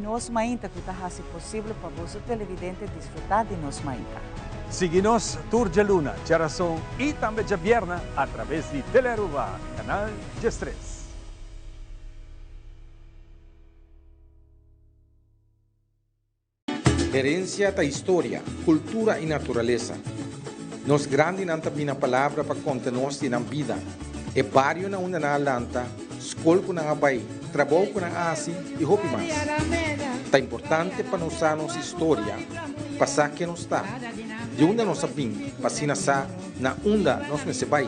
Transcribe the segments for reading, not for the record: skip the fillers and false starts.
Nos Mainta ku ta hasi posibel pa boso televidente disfrutá di Nos Mainta. Sigui nos tur djaluna, djarason i tambe djabierna a traves di Telearuba, Canal 13. Herencia ta historia, cultura y naturalesa. Nos grandinan ta bina palabra pa conta nos di nan bida, e bario na unda nan a lanta, scol cu nan a bay, trabou cu nan a haci y hopi mas. Ta importante pa nos sa nos historia, pa sa ken nos ta, di unda nos a bin pa asina sa na unda nos mester bay.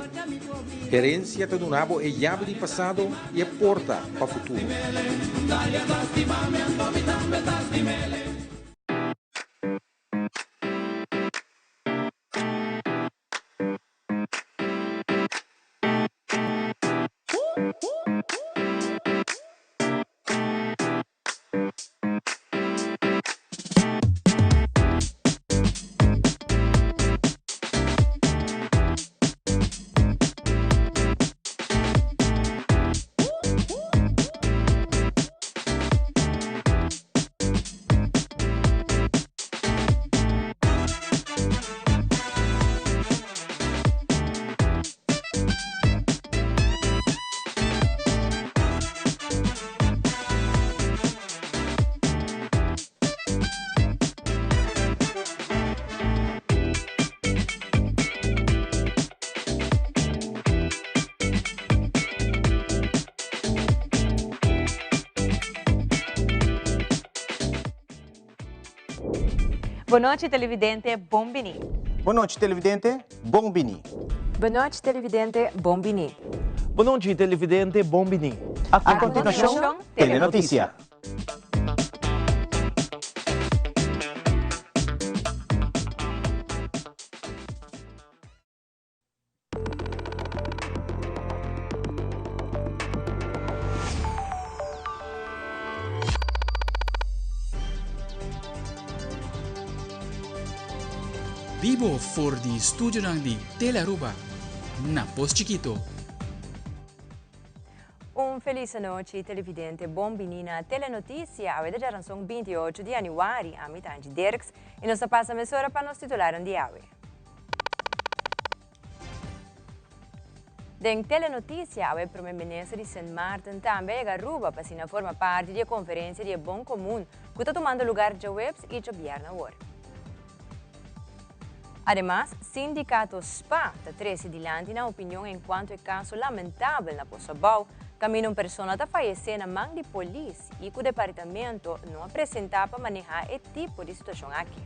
Herencia ta duna bo e yabi di pasado y e porta pa futuro. Bon nochi televidente, bon bini. Bon nochi televidente, bon bini. Bon nochi televidente, bon bini. Bon nochi televidente, bon bini. A continuacion, Telenoticia. Bibo for di studionan di Telearuba na Pos Chikito. Un felis anochi televidente, bon bini na Telenoticia, awe ta djaranson 28 di januari, ami ta Angie Dirks y nos ta pasa mesora pa nos titularan di awe. Den Telenoticia awe Prome Minister di Sint Maarten tambe a yega Aruba pa asina forma parti di e conferencia di e Bon Comun cu ta tumando lugar djaweps y djabierna awor. Ademas, Sindicato spa ta trece dilanti nan opinion encuanto e caso lamentabel na Pozo Abao, caminda un persona ta fayece na man di polis y cu departamento no a presenta pa maneha e tipo di situacion aki.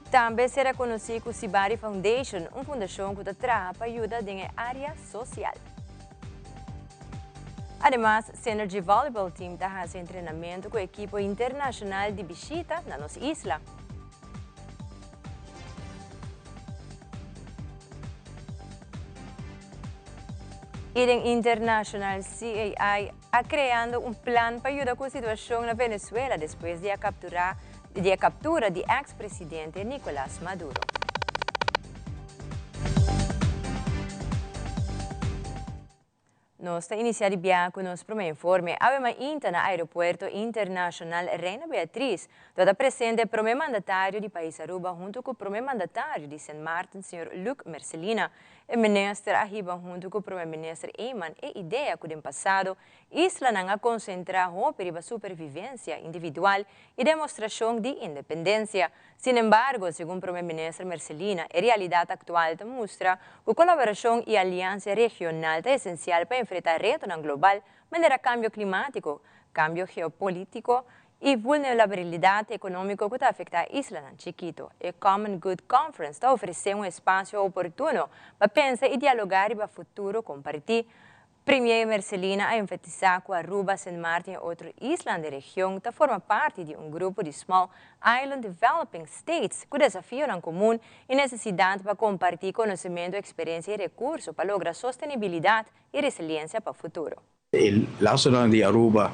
Tambe sera konosí ku Sibari Foundation, un fundashon ku ta traha pa yuda den e área sosial. Ademas, Synergy Volleyball Team ta hasi entrenamentu ku ekipo internashonal di bishita na nos isla. I den internashonal CAI a kreando un plan pa yuda ku situashon na Venezuela despues di a kapturá di e kaptura di eks presidente Nicolas Maduro. Nos ta inisiá di biaha ku nos promé informe. Awe mainta na Aeropuerto Internashonal Reina Beatriz lo ta presente e promé mandatario di pais Aruba huntu ku promé mandatario di Sint Maarten señor Luc Mercelina. E minister a hiba huntu ku promé minister Eman e idea ku den pasado islanan a konsentrá hopi riba supervivensia individual i demostrashon di independensia. Sinembargo, segun promé minister Mercelina, e realidat aktual ta mustra ku kolaborashon i aliansia regional ta esensial pa enfrentá retonan global manera kambio klimátiko, kambio geopolítiko i vulnerabilidat ekonómiko ku ta afektá islanan chikitu. E Common Good Conference ta ofresé un espasio oportuno pa pensa i dialogá riba futuro kompartí. Premier Mercelina a enfatisá ku Aruba, Sint Maarten i otro islan den region ta forma parti di un grupo di Small Island Developing States ku desafionan komun i nesesidat pa kompartí konosementu, eksperensia i rekurso pa logra sostenibilidat i resiliensia pa futuro. E lasonan di Aruba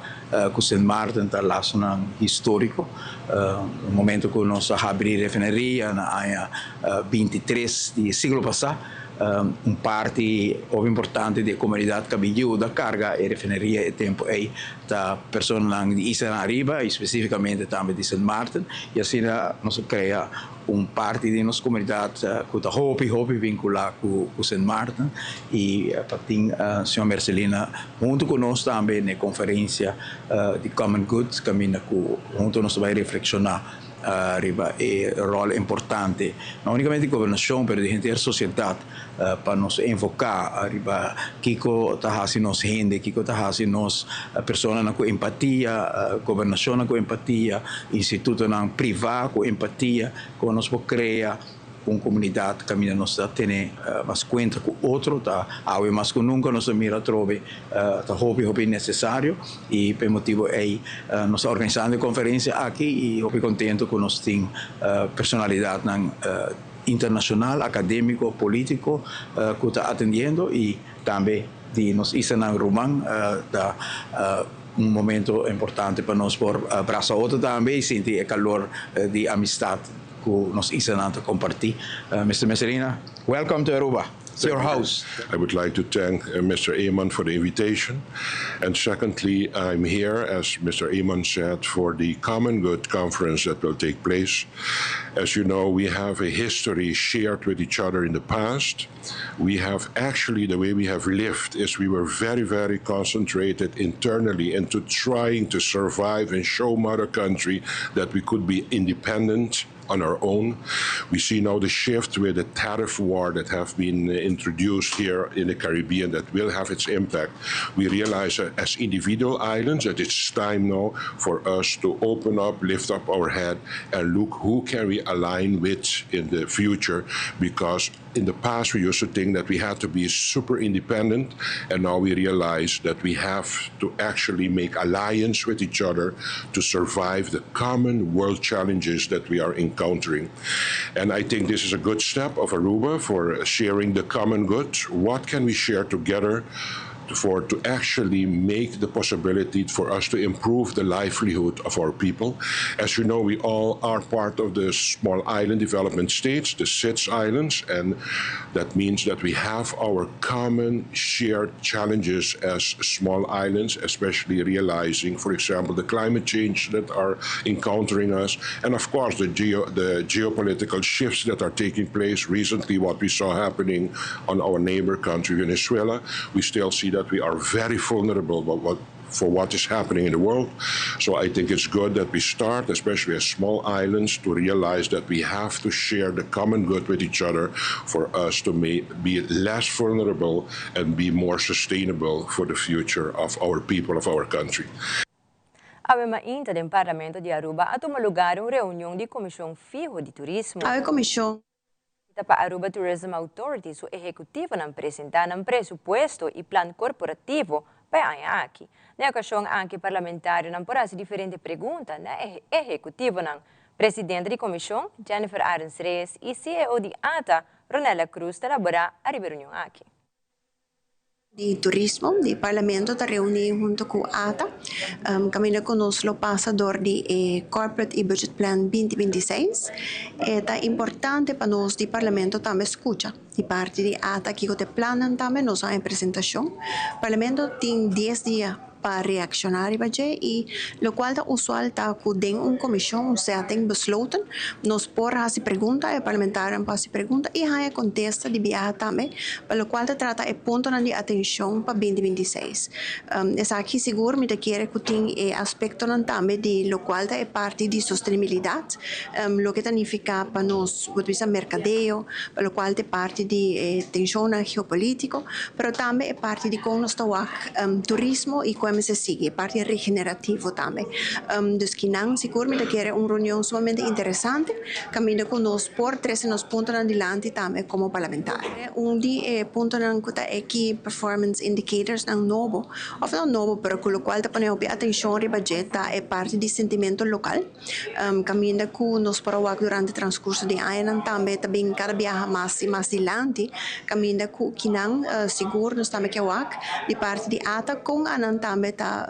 ku Sint Maarten ta lasonan históriko. Un momento ku nos a habri refineria na aña 23 di siglo pasá. Un parti hopi importante di e comunidad cu a bin yuda carga e refineria e tempo ey ta personanan di Islanan Ariba y specificamente tambe di Sint Maarten y asina nos a crea un parti di nos comunidad cu ta hopi hopi vincula cu Sint Maarten y pa tin señor Mercelina hunto cu nos tambe na e conferencia di Common Good caminda cu hunto nos ta bay reflexiona riba e rol importante no unicamente di gobernacion pero di henter sociedad pa nos enfoca riba kico ta haci nos hende, kico ta haci nos personanan cu empatia, gobernacionnan cu empatia, institutonan priva cu empatia, con nos por crea un comunidad caminda nos ta tene mas cuenta cu otro, ta awe mas cu nunca nos ta mira atrobe ta hopi hopi necesario y pa e motibo ey nos ta organisando e conferencia aki y hopi contento cu nos tin personalidadnan internacional, academico, politico cu ta atendiendo y tambe di nos islanan ruman ta un momento importante pa nos por brasa otro tambe y sinti e calor di amistad cu nos islanan ta comparti. Mister Mercelina, welcome to Aruba. It's your house. I would like to thank Mr. Eman for the invitation. And secondly, I'm here, as Mr. Eman said, for the Common Good Conference that will take place. As you know, we have a history shared with each other in the past. We have actually, the way we have lived is we were very, very concentrated internally into trying to survive and show mother country that we could be independent on our own. We see now the shift with the tariff war that have been introduced here in the Caribbean that will have its impact. We realize that as individual islands that it's time now for us to open up, lift up our head and look who can we align with in the future, because in the past we used to think that we had to be super independent, and now we realize that we have to actually make alliance with each other to survive the common world challenges that we are encountering. And I think this is a good step of Aruba for sharing the common good. What can we share together for to actually make the possibility for us to improve the livelihood of our people? As you know, we all are part of the small island development states, the SIDS islands, and that means that we have our common shared challenges as small islands, especially realizing, for example, the climate change that are encountering us, and of course the geopolitical shifts that are taking place. Recently, what we saw happening on our neighbor country, Venezuela, we still see that we are very vulnerable for what is happening in the world. So I think it's good that we start, especially as small islands, to realize that we have to share the common good with each other for us to be less vulnerable and be more sustainable for the future of our people, of our country. Awe mainta den Parlamento di Aruba a tuma lugar un reunion di Comision Fiho di Turismo. E comision Pa Aruba Tourism Authority su ehecutivonan a presenta un presupuesto y plan corporativo pa e aña aki. Na e ocasion aki parlamentarionan por a haci diferente pregunta na ehecutivonan. Presidente di comision, Jennifer Arends Reyes, y CEO di ATA, Ronella Cruz, ta elabora e reunion aki. Di turismo di Parlamento ta reuni hunto cu ATA. Caminda cu nos lo pasa door di Corporate y Budget Plan 2026. Ta importante pa nos di Parlamento tambe scucha di parti di ATA cu e plan tambe nos a presentacion. Parlamento tin 10 dia pa reacciona riba dje y locual ta usual ta cu den un comision, un setting besloten, nos por haci pregunta, e parlamentario por haci pregunta y haya contesta di biaha tambe, pa locual ta trata e punto di atencion pa 2026. Esaki sigur mi ta kere cu tin e aspecto tambe di locual ta e parti di sostenibilidad, loke ta significa pa nos, bisa mercadeo, pa locual ta parti di tension geopolitico, pero tambe e parti di con nos turismo y con se sigue, parti regenerativo tambe. Dus kinan sigur mi ta kere un reunion sumamente interesante, caminda cu nos por trece nos puntonan dilanti tambe como parlamentario. Un di e puntonan cu ta e key performance indicators nan nobo, of no nobo, pero cu locual ta pone atencion riba dje ta e parti di sentimento local. Caminda cu nos por a durante e transcurso di aña tambe tambe cada biaha mas y mas dilanti, caminda cu kinan sigur nos tambe kier wak di parti di ATA con nan tambe ta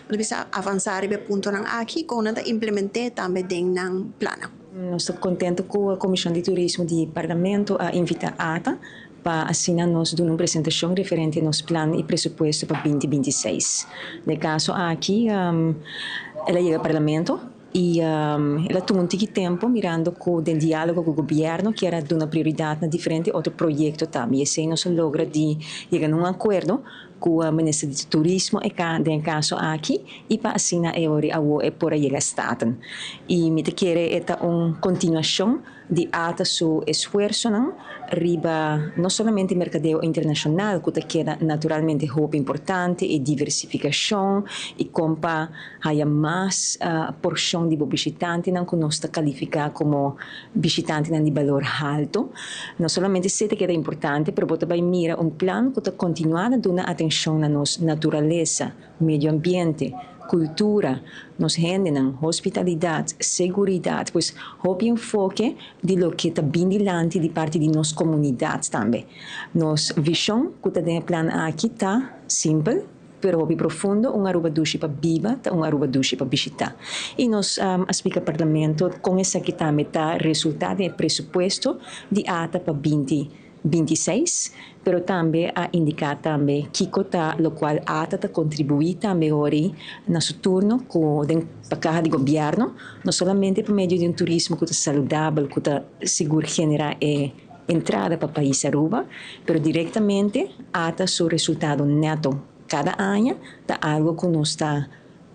bisa avansa riba e puntonan aki con nan ta implementa tambe den nan plan. Nos ta contento cu e Comision di Turismo di Parlamento a invita ATA. pa asina nos duna un presentacion referente nos plan y presupuesto pa 2026. Den e caso aki el a yega Parlamento y el a tuma un tiki tempo mirando cu den dialogo cu gobierno kier a duna prioridad na diferente otro proyecto tambe y esey nos a logra di yega na un acuerdo cu Minister di Turismo e den e caso aki y pa asina e ora awo e por a yega Staten. Y mi ta kere e ta un continuacion di ata su esfuersonan riba no solamente mercadeo internacional cu ta keda naturalmente hopi importante e diversificacion y con pa haya mas porcion di bo bishitantenan cu nos ta califica como bishitantenan di balor halto. No solamente esey ta keda importante pero bo ta bay mira un plan cu ta continua na duna atencion na nos naturalesa, medio ambiente, cultura, nos hendenan, hospitalidad, seguridad, pues hopi enfoke di loke ta bin dilanti di parti di nos comunidad tambe. Nos vision cu ta den e plan aki ta simpel, pero hopi profundo, un Aruba dushi pa biba ta un Aruba dushi pa bishita. Y nos a splica Parlamento con esaki tambe ta resulta den e presupuesto di ata pa 2026, pero tambe a indica tambe kico ta locual ata ta contribui tambe hori na su turno cu den pa caha di gobierno, no solamente pa medio di un turismo cu ta saludabel, cu ta sigur genera e entrada pa pais Aruba, pero directamente ata su resultado neto cada aña ta algo cu nos ta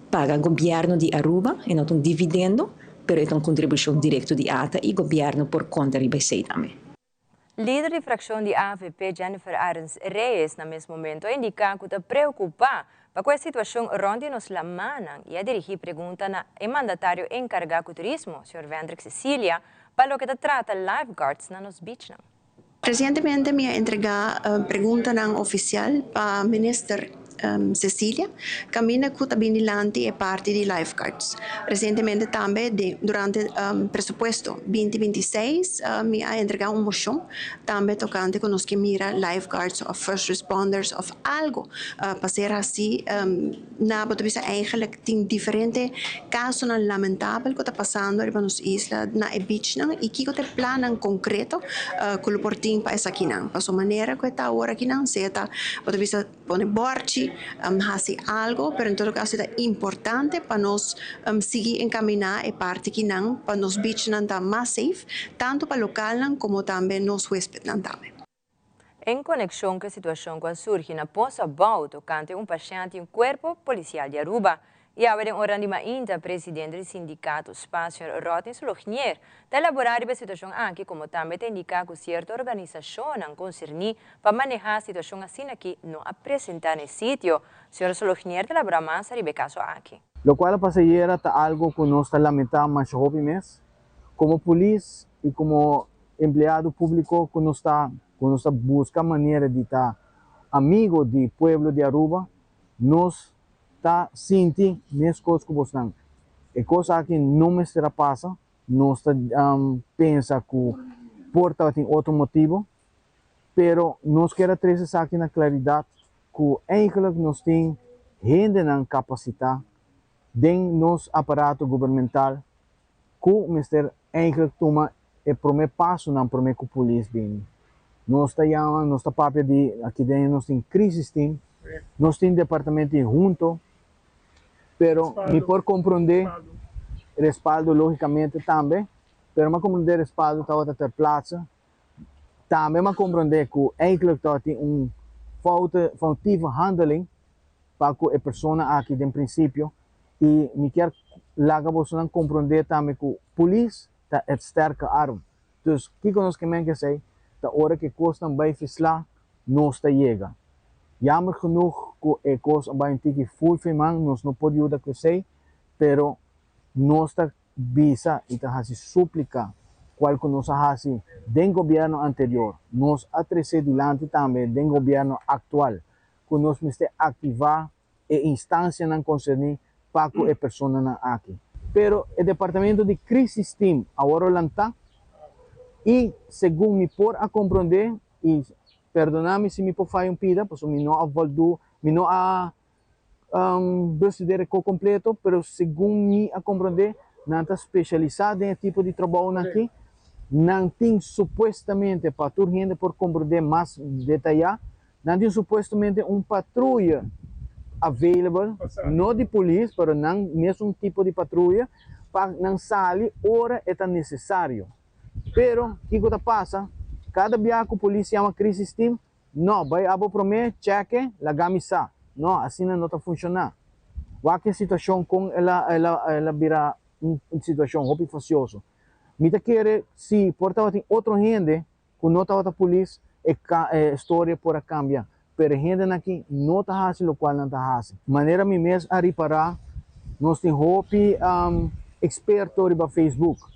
paga gobierno di Aruba, e no ta un dividendo, pero e ta un contribucion directo di ata y gobierno por conta riba esey tambe. Lider di fraccion di AVP, Jennifer Arends Reyes, na mes momento a indica cu ta preocupa pa cu e situacion rond di nos lamannan y a dirigi pregunta na e mandatario encarga cu turismo, señor Wendrick Cecilia, pa loke ta trata lifeguards na nos beachnan. Recientemente mi a entrega preguntanan oficial pa minister Cecilia, caminda cu ta bin dilanti e parti di lifeguards. Recientemente tambe durante presupuesto 2026 mi a entrega un mocion tambe tocante cu nos ke mira lifeguards of first responders of algo pa ser haci. Na bo ta bisa eigenlijk tin diferente casonan lamentabel cu ta pasando riba nos isla na e beachnan y kico ta e plannan concreto cu lo por tin pa esakinan. Pasobra manera cu e ta awor akinan sea ta bo ta bisa pone borchi, haci algo, pero en todo caso ta importante pa nos sigui encamina e parti kinan pa nos beachnan ta mas safe, tanto pa localnan como tambe nos huespednan tambe. En conexion cu e situacion cu a surgi na Pos Abou tocante un pashent y un cuerpo policial di Aruba, y awe den ora di mainta presidente di sindicato spa, señor Rodney Solognier, ta elabora riba e situacion aki como tambe ta indica cu cierto organisacionnan concerni pa maneha situacion asina aki no a presenta na e sitio. Señor Solognier ta elabora mas ariba e caso aki. Locual a pasa ayera ta algo cu nos ta lamenta masha hopi mes. Como polis y como empleado publico cu nos ta cu nos ta busca manera di ta amigo di pueblo di Aruba, nos ta sinti mescos cu bosnan. E cos aki no mester a pasa, nos ta pensa cu por tabatin otro motibo, pero nos kier a trece esaki na claridad cu eigenlijk nos tin hendenan capacita den nos aparato gubernamental cu mester eigenlijk tuma e prome pasonan prome cu polis bini. Nos ta yama, nos ta papia di aki den nos tin crisis team, nos tin departamento di hunto, pero mi por comprende respaldo logicamente tambe, pero mi a comprende respaldo tabata ter plaatse. Tambe mi a comprende cu eigenlijk tabatin un foute, foutieve handeling pa cu e persona aki den principio y mi kier laga bosonan comprende tambe cu polis ta het sterke arm. Dus kiko nos ke men kesey ta ora ku e kosnan bai fislá nos ta yega. Jammer genoeg ku e kos a bai un tiki ful fi man nos no por yuda ku esey pero nos ta bisa i ta hasi súplika kual ku nos a hasi den gobièrnu anterior nos a tresé dilanti tambe den gobièrnu aktual ku nos mester aktivá e instansianan konserní pa ku e personanan aki. Pero e departamento di Crisis Team awor a lantá i segun mi por a komprondé, i pèrdoná mi si mi por faya un pida, pasobra mi no a voldu, mi no a bestudeer e ko kompleto, pero segun mi a komprondé nan ta spesialisá den e tipo di trabounan aki. Nan tin supuestamente, pa tur hende por comprende mas detaya, nan tin supuestamente un patruya available, no di polis, pero nan mesun tipo di patruya, pa nan sali ora e ta necesario. Pero, kico ta pasa? Cada biaha cu polis yama crisis team, No, bai abo promé, chèk'e, laga mi sa. No, asina no ta funshoná. Wak e situashon kon el a el a el a bira un situashon hopi fasioso. Mi ta kere si por tabatin otro hende ku no tabata polis e ka e storia por a kambia. Pero e hendenan aki no ta hasi lokual nan ta hasi. Manera mi mes a ripará, nos tin hopi eksperto riba Facebook.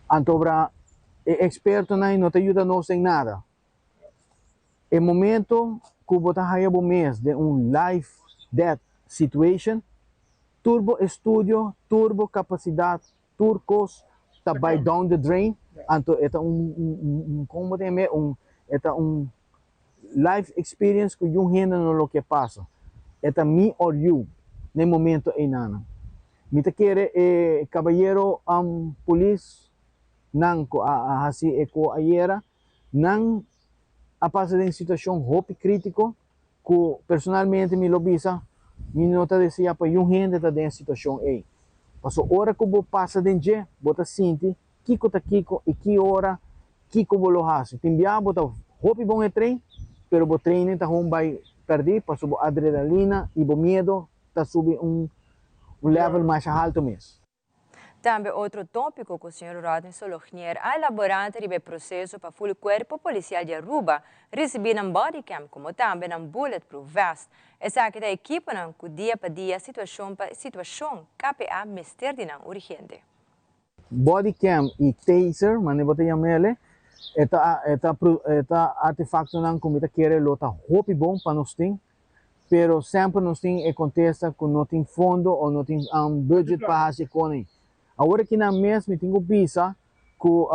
Antobra e ekspertonan no ta yuda nos den nada. E momento cu bo ta haya bo mes den un life death situation, tur bo estudio, tur bo capacidad, tur cos ta bay down the drain, anto e ta un, un, con bo ta yam'e, un, e ta un life experience cu yun hende no lo ke pasa. E ta me or you na e momento eynanan. Mi ta kere e cabayero polis nan cu a haci e co ayera, Nan a pasa den situacion hopi critico cu personalmente mi lo bisa mi no ta desea pa yun hende ta den e situacion ey. Paso ora cu bo pasa den dje bo ta sinti kico ta kico y ki ora kico bo lo haci. Tin bia bo ta hopi bon e train pero bo training ta gewoon bay perdi paso bo adrenalina y bo miedo ta subi un level masha halto mes. Tambe otro tópiko ku señor Rodney Solognier a elaborá ta riba e proseso pa ful Kuerpo Polisial di Aruba risibí nan bodycam komo tambe nan bulletproof vest. Esaki ta ekiponan ku dia pa dia situashon pa situashon KPA mester di nan urgente. Bodycam i taser, manera bo ta yam'ele, e ta e ta e ta artefaktonan ku mi ta kere lo ta hopi bon pa nos tin Pero semper nos tin e contesta cu no tin fondo o no tin budget pa haci e cona. Awor aki nan mes mi tin cu bisa cu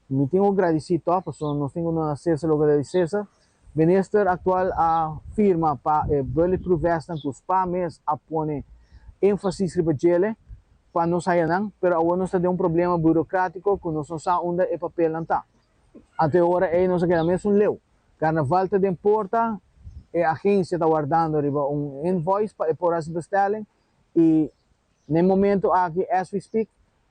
mi tin cu gradici toch pasobra nos tin cu duna Cesar loke ta di Cesar. Minister actual a firma pa e bulletproof vestnan cu spa mes a pone enfasis riba djele pa nos haya nan, pero awor nos ta den un problema burocratico cu nos no sa unda e papelnan ta. Anto e ora ei nos a keda mesun leu. Carnaval ta den porta, e agencia ta wardando riba un invoice pa e por haci bestelling y na e momento aki as we speak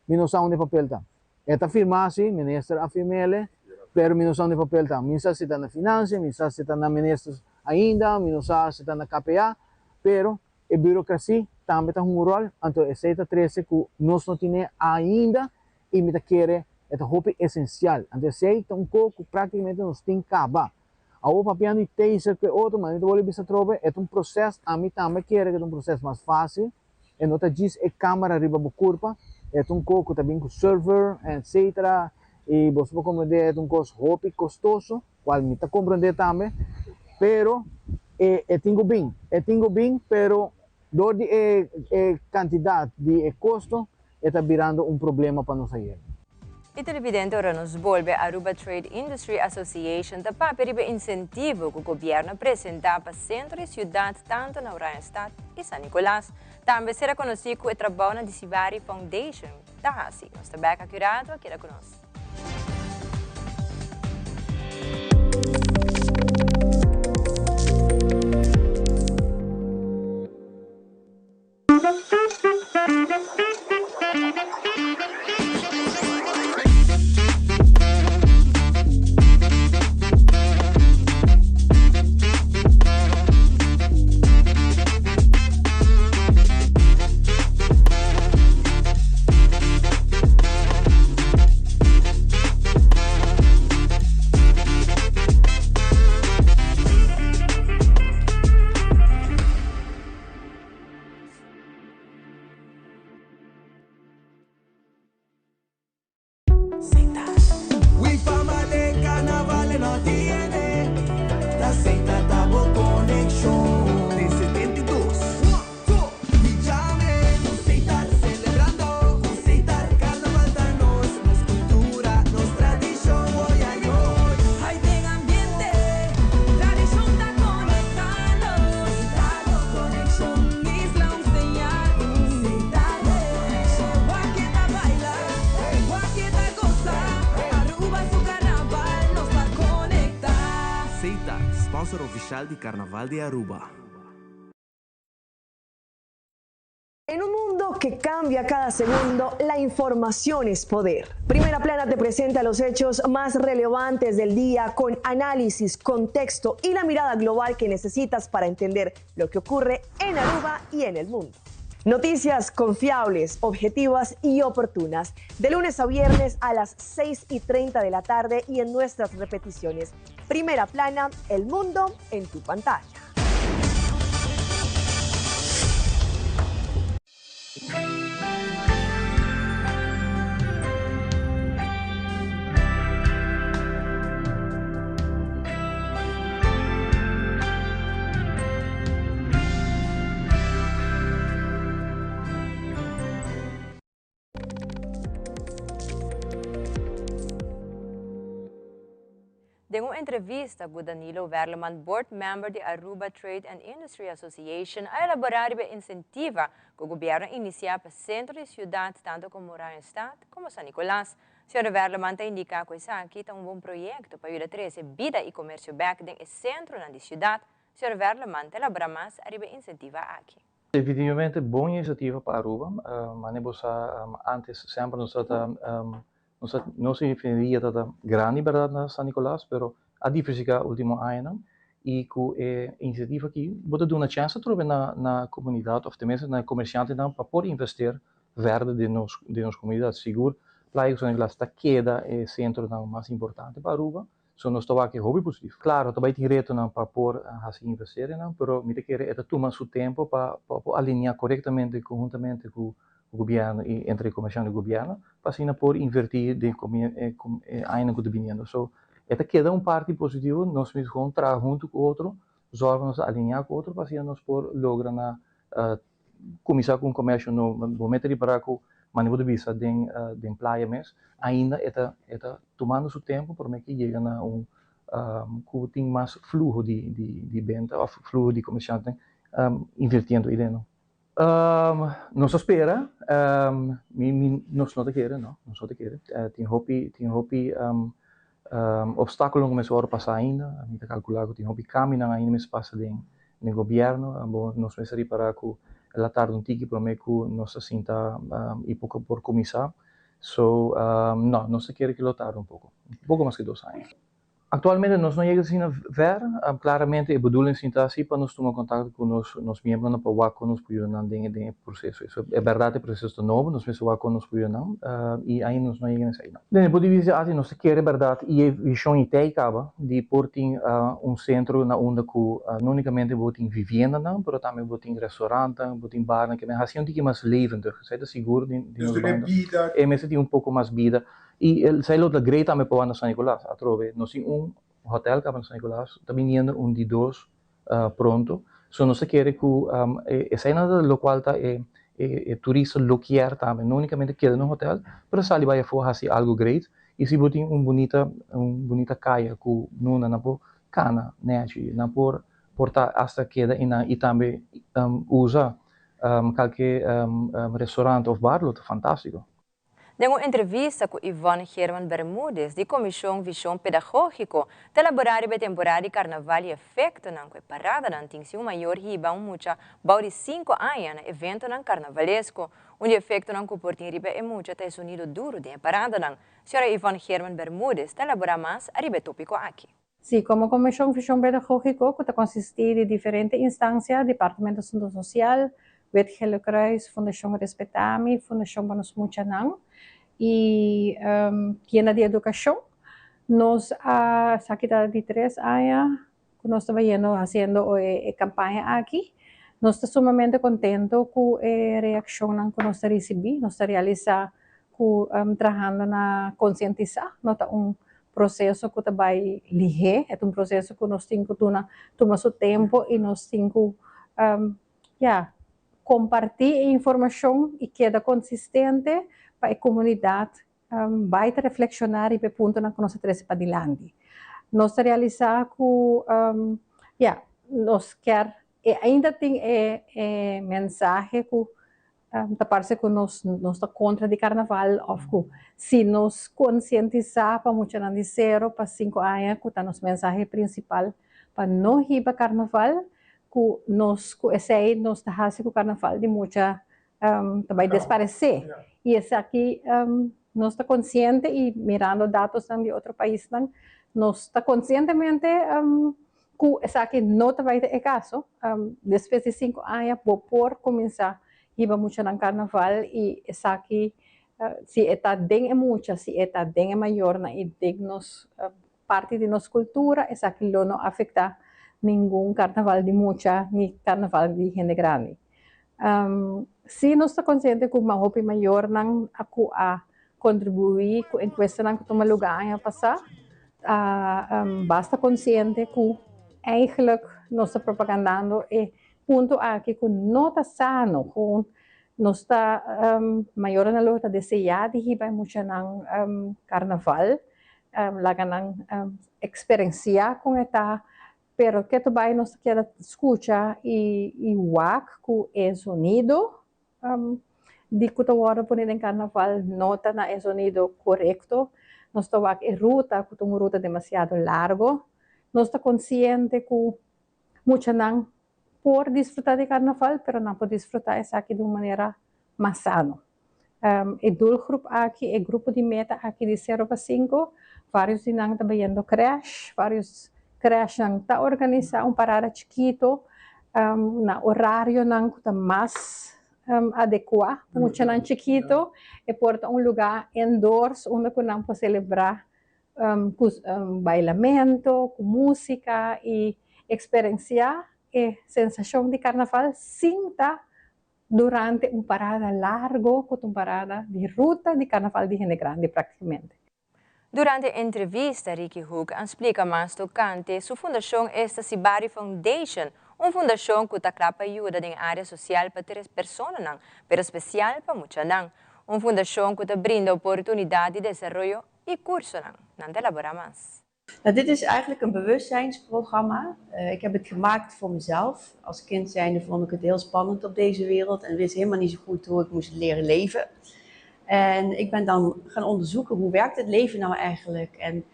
mi no sa unda e papel ta. E ta firma si, minister a firmele, pero mi no sa unda e papel ta. Mi no sa si ta na financia, mi no sa si ta na minister ainda, mi no sa si ta na KPA, pero e burocracia tambe ta hunga un rol, anto esey ta trece cu nos no tine ainda y mi ta kere e ta hopi esencial. Anto esey ta un co cu practicamente nos tin caba. Awor papiando di taser cu e otro, ma mi ta bolbe bisa atrobe, e ta un proces, ami tambe kere cu ta un proces mas facil, e no ta djis e camera riba bo curpa, e ta un co cu ta bin cu server etcetera y boso por comprende e ta un cos hopi costoso, cual mi ta comprende tambe, pero e e tin cu bin, e tin cu bin, pero dor di e e cantidad di e costo e ta birando un problema pa nos ayer. E televidente ora nos bolbe Aruba Trade Industry Association ta papia riba e incentivo cu gobierno a presenta pa centro di ciudad tanto na Oranjestad y San Nicolas. Tambe sera conoci cu e trabounan di Sibari Foundation ta haci. Nos ta bek aki rato, keda cu nos. special di Carnaval di Aruba. En un mundo que cambia cada segundo, la información es poder. Primera Plana te presenta los hechos más relevantes del día con análisis, contexto y la mirada global que necesitas para entender lo que ocurre en Aruba y en el mundo. Noticias confiables, objetivas y oportunas. De lunes a viernes a las 6 y 30 de la tarde y en nuestras repeticiones. Primera Plana, el mundo en tu pantalla. Den un entrevista cu Danilo Werleman, board member di Aruba Trade and Industry Association, a elabora riba e incentiva cu gobierno a inicia pa centro di ciudad tanto como Oranjestad como San Nicolas. Señor Werleman ta indica cu esaki ta un bon proyecto pa yuda trece bida y comercio bek den e centronan di ciudad. Señor Werleman ta elabora mas ariba e incentiva aki. Definitivamente bon iniciativa pa Aruba. Mane bo sa antes semper nos ta nos ta nos ingenieria ta ta grandi berdad na San Nicolas pero a diversifica ultimo añanan y cu e iniciativa aki bo ta duna chance atrobe na na comunidad of tenminste na e comerciantenan pa por invester verder den nos den nos comunidad. Sigur Playa cu San Nicolas ta keda e centronan mas importante pa Aruba. So nos ta wak e hopi positivo. Claro, ta bay tin retonan pa por haci inverserenan, pero mi ta kere e ta tuma su tempo pa pa por alinea corectamente conhuntamente cu gobierno y entre e comercian di gobierno pa asina por inverti den e e añanan cu ta biniendo. So e ta keda un parti positivo, nos mester gewoon traha hunto cu otro, zorg pa nos ta alinea cu otro pa asina nos por logra na Kuminsá ku un komersio no bo mester ripará ku manera bo ta bisa den den playa mes ainda e ta e ta tumando su tempu promé ke yega na un ku tin mas fluho di di di benta òf fluho di komersiantenan invirtiendo ei dentro. Nos ta spera mi mi nos no ta kere no nos no ta kere tin hopi tin hopi Obstáculonan ku mester wòrdu pasá ainda, mi ta kalkulá ku tin hopi kambionan ainda mester pasa den den gobièrnu. Bo nos mester ripará ku el a tarda un tiki promé ku nos a sinta i poko por kuminsá. So, no, nos ta kere ku lo tarda un poko, un poko mas ku dos aña. Aktualmente nos no yega asina ver, klaramente e bedoeling sinta si pa nos tuma kontakto ku nos nos miembronan pa wak kon nos por yuda nan den den e proseso. E bèrdat e proseso ta nobo, nos mester wak kon nos por yuda nan i ainda nos no yega na esei. Den e punto di vista asi nos ta kere bèrdat i e vishon i tei kaba di por tin un sentro na unda ku no unikamente bo tin viviendanan pero tambe bo tin restorantan, bo tin barnan ke men hasi un tiki mas levendig. Esei ta sigur di nos banda. E mester tin un poko mas bida i esei lo ta great tambe pa wak na San Nicolas. Atrobe nos tin un hotel kaba na San Nicolas ta biniendo un di dos pronto. So nos ta kere ku eseinan ta lokual ta e e turista lo kier tambe, no unicamente keda na un hotel, pero sali bai afo haci algo great y si bo tin un bunita un bunita caya cu nuna nan por cana nechi, nan por por ta hasta keda eynan y tambe usa calke restaurant of bar lo ta fantastico. Den un entrevista ku Yvonne German Bermudez di Komishon Vishon Pedagógiko ta elaborá riba e temporada di karnaval i efektonan ku e paradanan tin si un mayor hiba un mucha bou di sinku aña na eventonan karnavalesko. Un di efektonan ku por tin riba e mucha ta e sonido duru den e paradanan. Sra. Yvonne German Bermudez ta elaborá mas ariba e tópiko aki. Sí, komo Komishon Vishon Pedagógiko ku ta konsistí di diferente instansia, Departamento Asuntu Sosial, Wit Gele Kruis, Fundashon Respetami, Fundashon pa Nos Muchanan i Tienda di Edukashon, nos a esaki ta di tres aña ku nos ta bayendo hasiendo e kampaña aki. Nos ta sumamente kontento ku e reakshonnan ku nos ta risibí. Nos ta realisá ku trahando na konsientisá no ta un proceso cu ta bay lihe, e ta un proceso cu nos tin cu tuna tuma su tempo y nos tin cu ya comparti e informacion y keda consistente pa e comunidad bay ta reflexiona riba e puntonan cu nos a trece padilanti. Nos ta realisa cu ya nos kier e ainda tin e e mensahe cu Ta parse ku nos nos ta kontra di karnaval òf ku si nos konsientisá pa muchanan di sero pa sinku aña ku ta nos mensahe prinsipal. pa no hiba karnaval ku nos ku esei nos ta hasi ku karnaval di mucha ta bai desparesé. I esaki nos ta konsiente i mirando datosnan di otro paisnan nos ta konsientemente ku esaki no ta bai ta e kaso. Despues di sinku aña bo por kuminsá hiba muchanan karnaval i esaki si e ta den e mucha, si e ta den e mayornan i den nos parti di nos kultura esaki lo no afektá ningun karnaval di mucha ni karnaval di hende grandi. Sí nos ta konsiente ku hopi mayornan a ku a kontribuí ku enkuestanan ku tuma lugá aña pasá ta basta konsiente ku eigentlik nos ta propagandando e punto aki ku no ta sano ku nos ta mayornan lo ta deseá di hiba e muchanan karnaval laga nan eksperensiá kon e ta Pero ketu bai nos ta keda skucha i wak ku e zonido di ku ta wòrdu pone den karnaval no ta na e zonido korekto. Nos ta wak e ruta ku ta un ruta demasiado largo. Nos ta konsiente ku muchanan por disfrutá di karnaval pero nan por disfrutá esaki di un manera mas sano. E doelgroep aki, e grupo di meta aki di sero pa sinku, varios di nan ta bayendo crèsh, varios crèshnan ta organisá un parada chikito na orarionan ku ta mas adekuá pa muchanan chikito. E por ta un lugá indoors unda ku nan por selebrá ku bailamento, ku músika i eksperensiá e sensashon di karnaval sin ta durante un parada largo cu ta un parada di ruta di Carnaval di hende grandi practicamente. Durante e entrevista Ricky Hoek a splica mas tocante su fundacion esta Sibari Foundation, un fundacion cu ta cla pa yuda den area social pa tres personanan, pero special pa muchanan. Un fundacion cu ta brinda oportunidad di desaroyo y cursonan. Nan ta elabora mas. Nou, dit is eigenlijk een bewustzijnsprogramma. Ik heb het gemaakt voor mezelf. Als kind zijnde vond ik het heel spannend op deze wereld en wist helemaal niet zo goed hoe ik moest leren leven. En ik ben dan gaan onderzoeken hoe werkt het leven nou eigenlijk en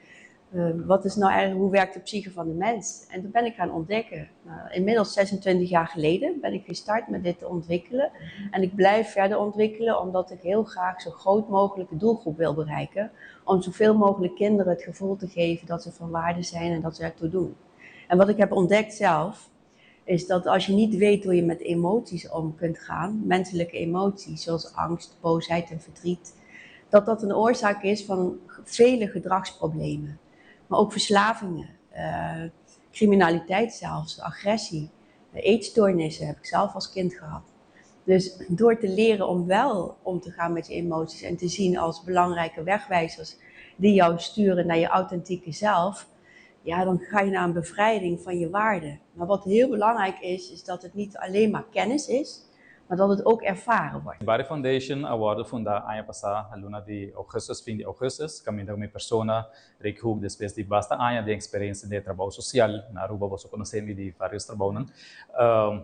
wat is nou eigenlijk, hoe werkt de psyche van de mens? En dat ben ik gaan ontdekken. Nou, inmiddels 26 jaar geleden ben ik gestart met dit te ontwikkelen. En ik blijf verder ontwikkelen omdat ik heel graag zo groot mogelijke doelgroep wil bereiken. Om zoveel mogelijk kinderen het gevoel te geven dat ze van waarde zijn en dat ze ertoe doen. En wat ik heb ontdekt zelf, is dat als je niet weet hoe je met emoties om kunt gaan, menselijke emoties zoals angst, boosheid en verdriet, dat dat een oorzaak is van vele gedragsproblemen. Maar ook verslavingen, criminaliteit zelfs, agressie, eetstoornissen heb ik zelf als kind gehad. Dus door te leren om wel om te gaan met je emoties en te zien als belangrijke wegwijzers die jou sturen naar je authentieke zelf, ja, dan ga je naar een bevrijding van je waarde. Maar wat heel belangrijk is, is dat het niet alleen maar kennis is, maar dat het ook ervaren wordt. Sibari Foundation a wordo funda aña pasa luna di augustus, fin di augustus, caminda cu mi persona Rick Hoek despues di basta aña di experiencia den e trabou social na Aruba, boso conoce mi di varios trabounan,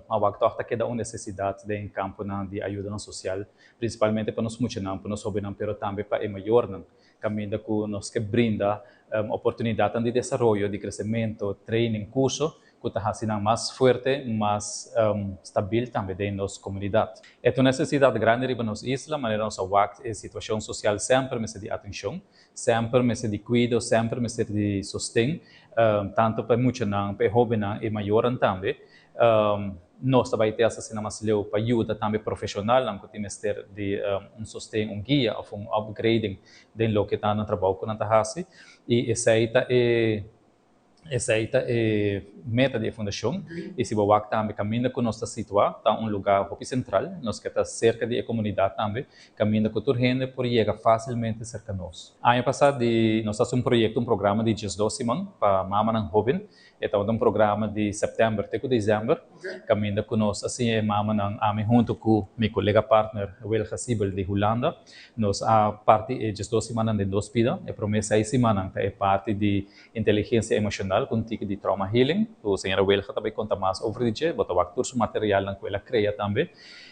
ma wak toch ta keda un necesidad den camponan di ayudanan social, principalmente pa nos muchanan, pa nos hobennan, pero tambe pa e mayornan, caminda cu nos ke brinda oportunidadnan di desaroyo, di crecemento, training, curso, ku ta hasi nan mas fuerte, mas stabil tambe den nos komunidat. E ta un nesesidat grandi riba nos isla, manera nos a wak e situashon sosial semper mester di atenshon, semper mester di kuido, semper mester di sosten, tantu pa e muchanan, pa e hóbennan i mayornan tambe. Nos ta bai te asina mas leu pa yuda tambe profeshonalnan ku tin mester di un sosten, un guia òf un upgrading den loke ta nan trabou ku nan ta hasi i esei ta e Esei ta e meta di e fundashon i si bo wak tambe kaminda ku nos ta situá ta un lugá hopi sentral, nos ke ta serka di e komunidat tambe, kaminda ku tur hende por yega fásilmente serka nos. Aña pasá di nos hasi un proyekto, un programa di diesdos siman pa mamanan hóben. E tabata un programa di sèptèmber te ku desèmber, kaminda ku nos a siña e mamanan, ami huntu ku mi kolega partner Wilga Siebel di Hulanda. Nos a parti e diesdos simannan den dos pida. E promé seis simannan ta e parti di Inteligencia emocional cu un tiki di trauma healing, cu señora Wilga ta bay conta mas over di dje, bo ta wak tur su materialnan cu el a crea tambe.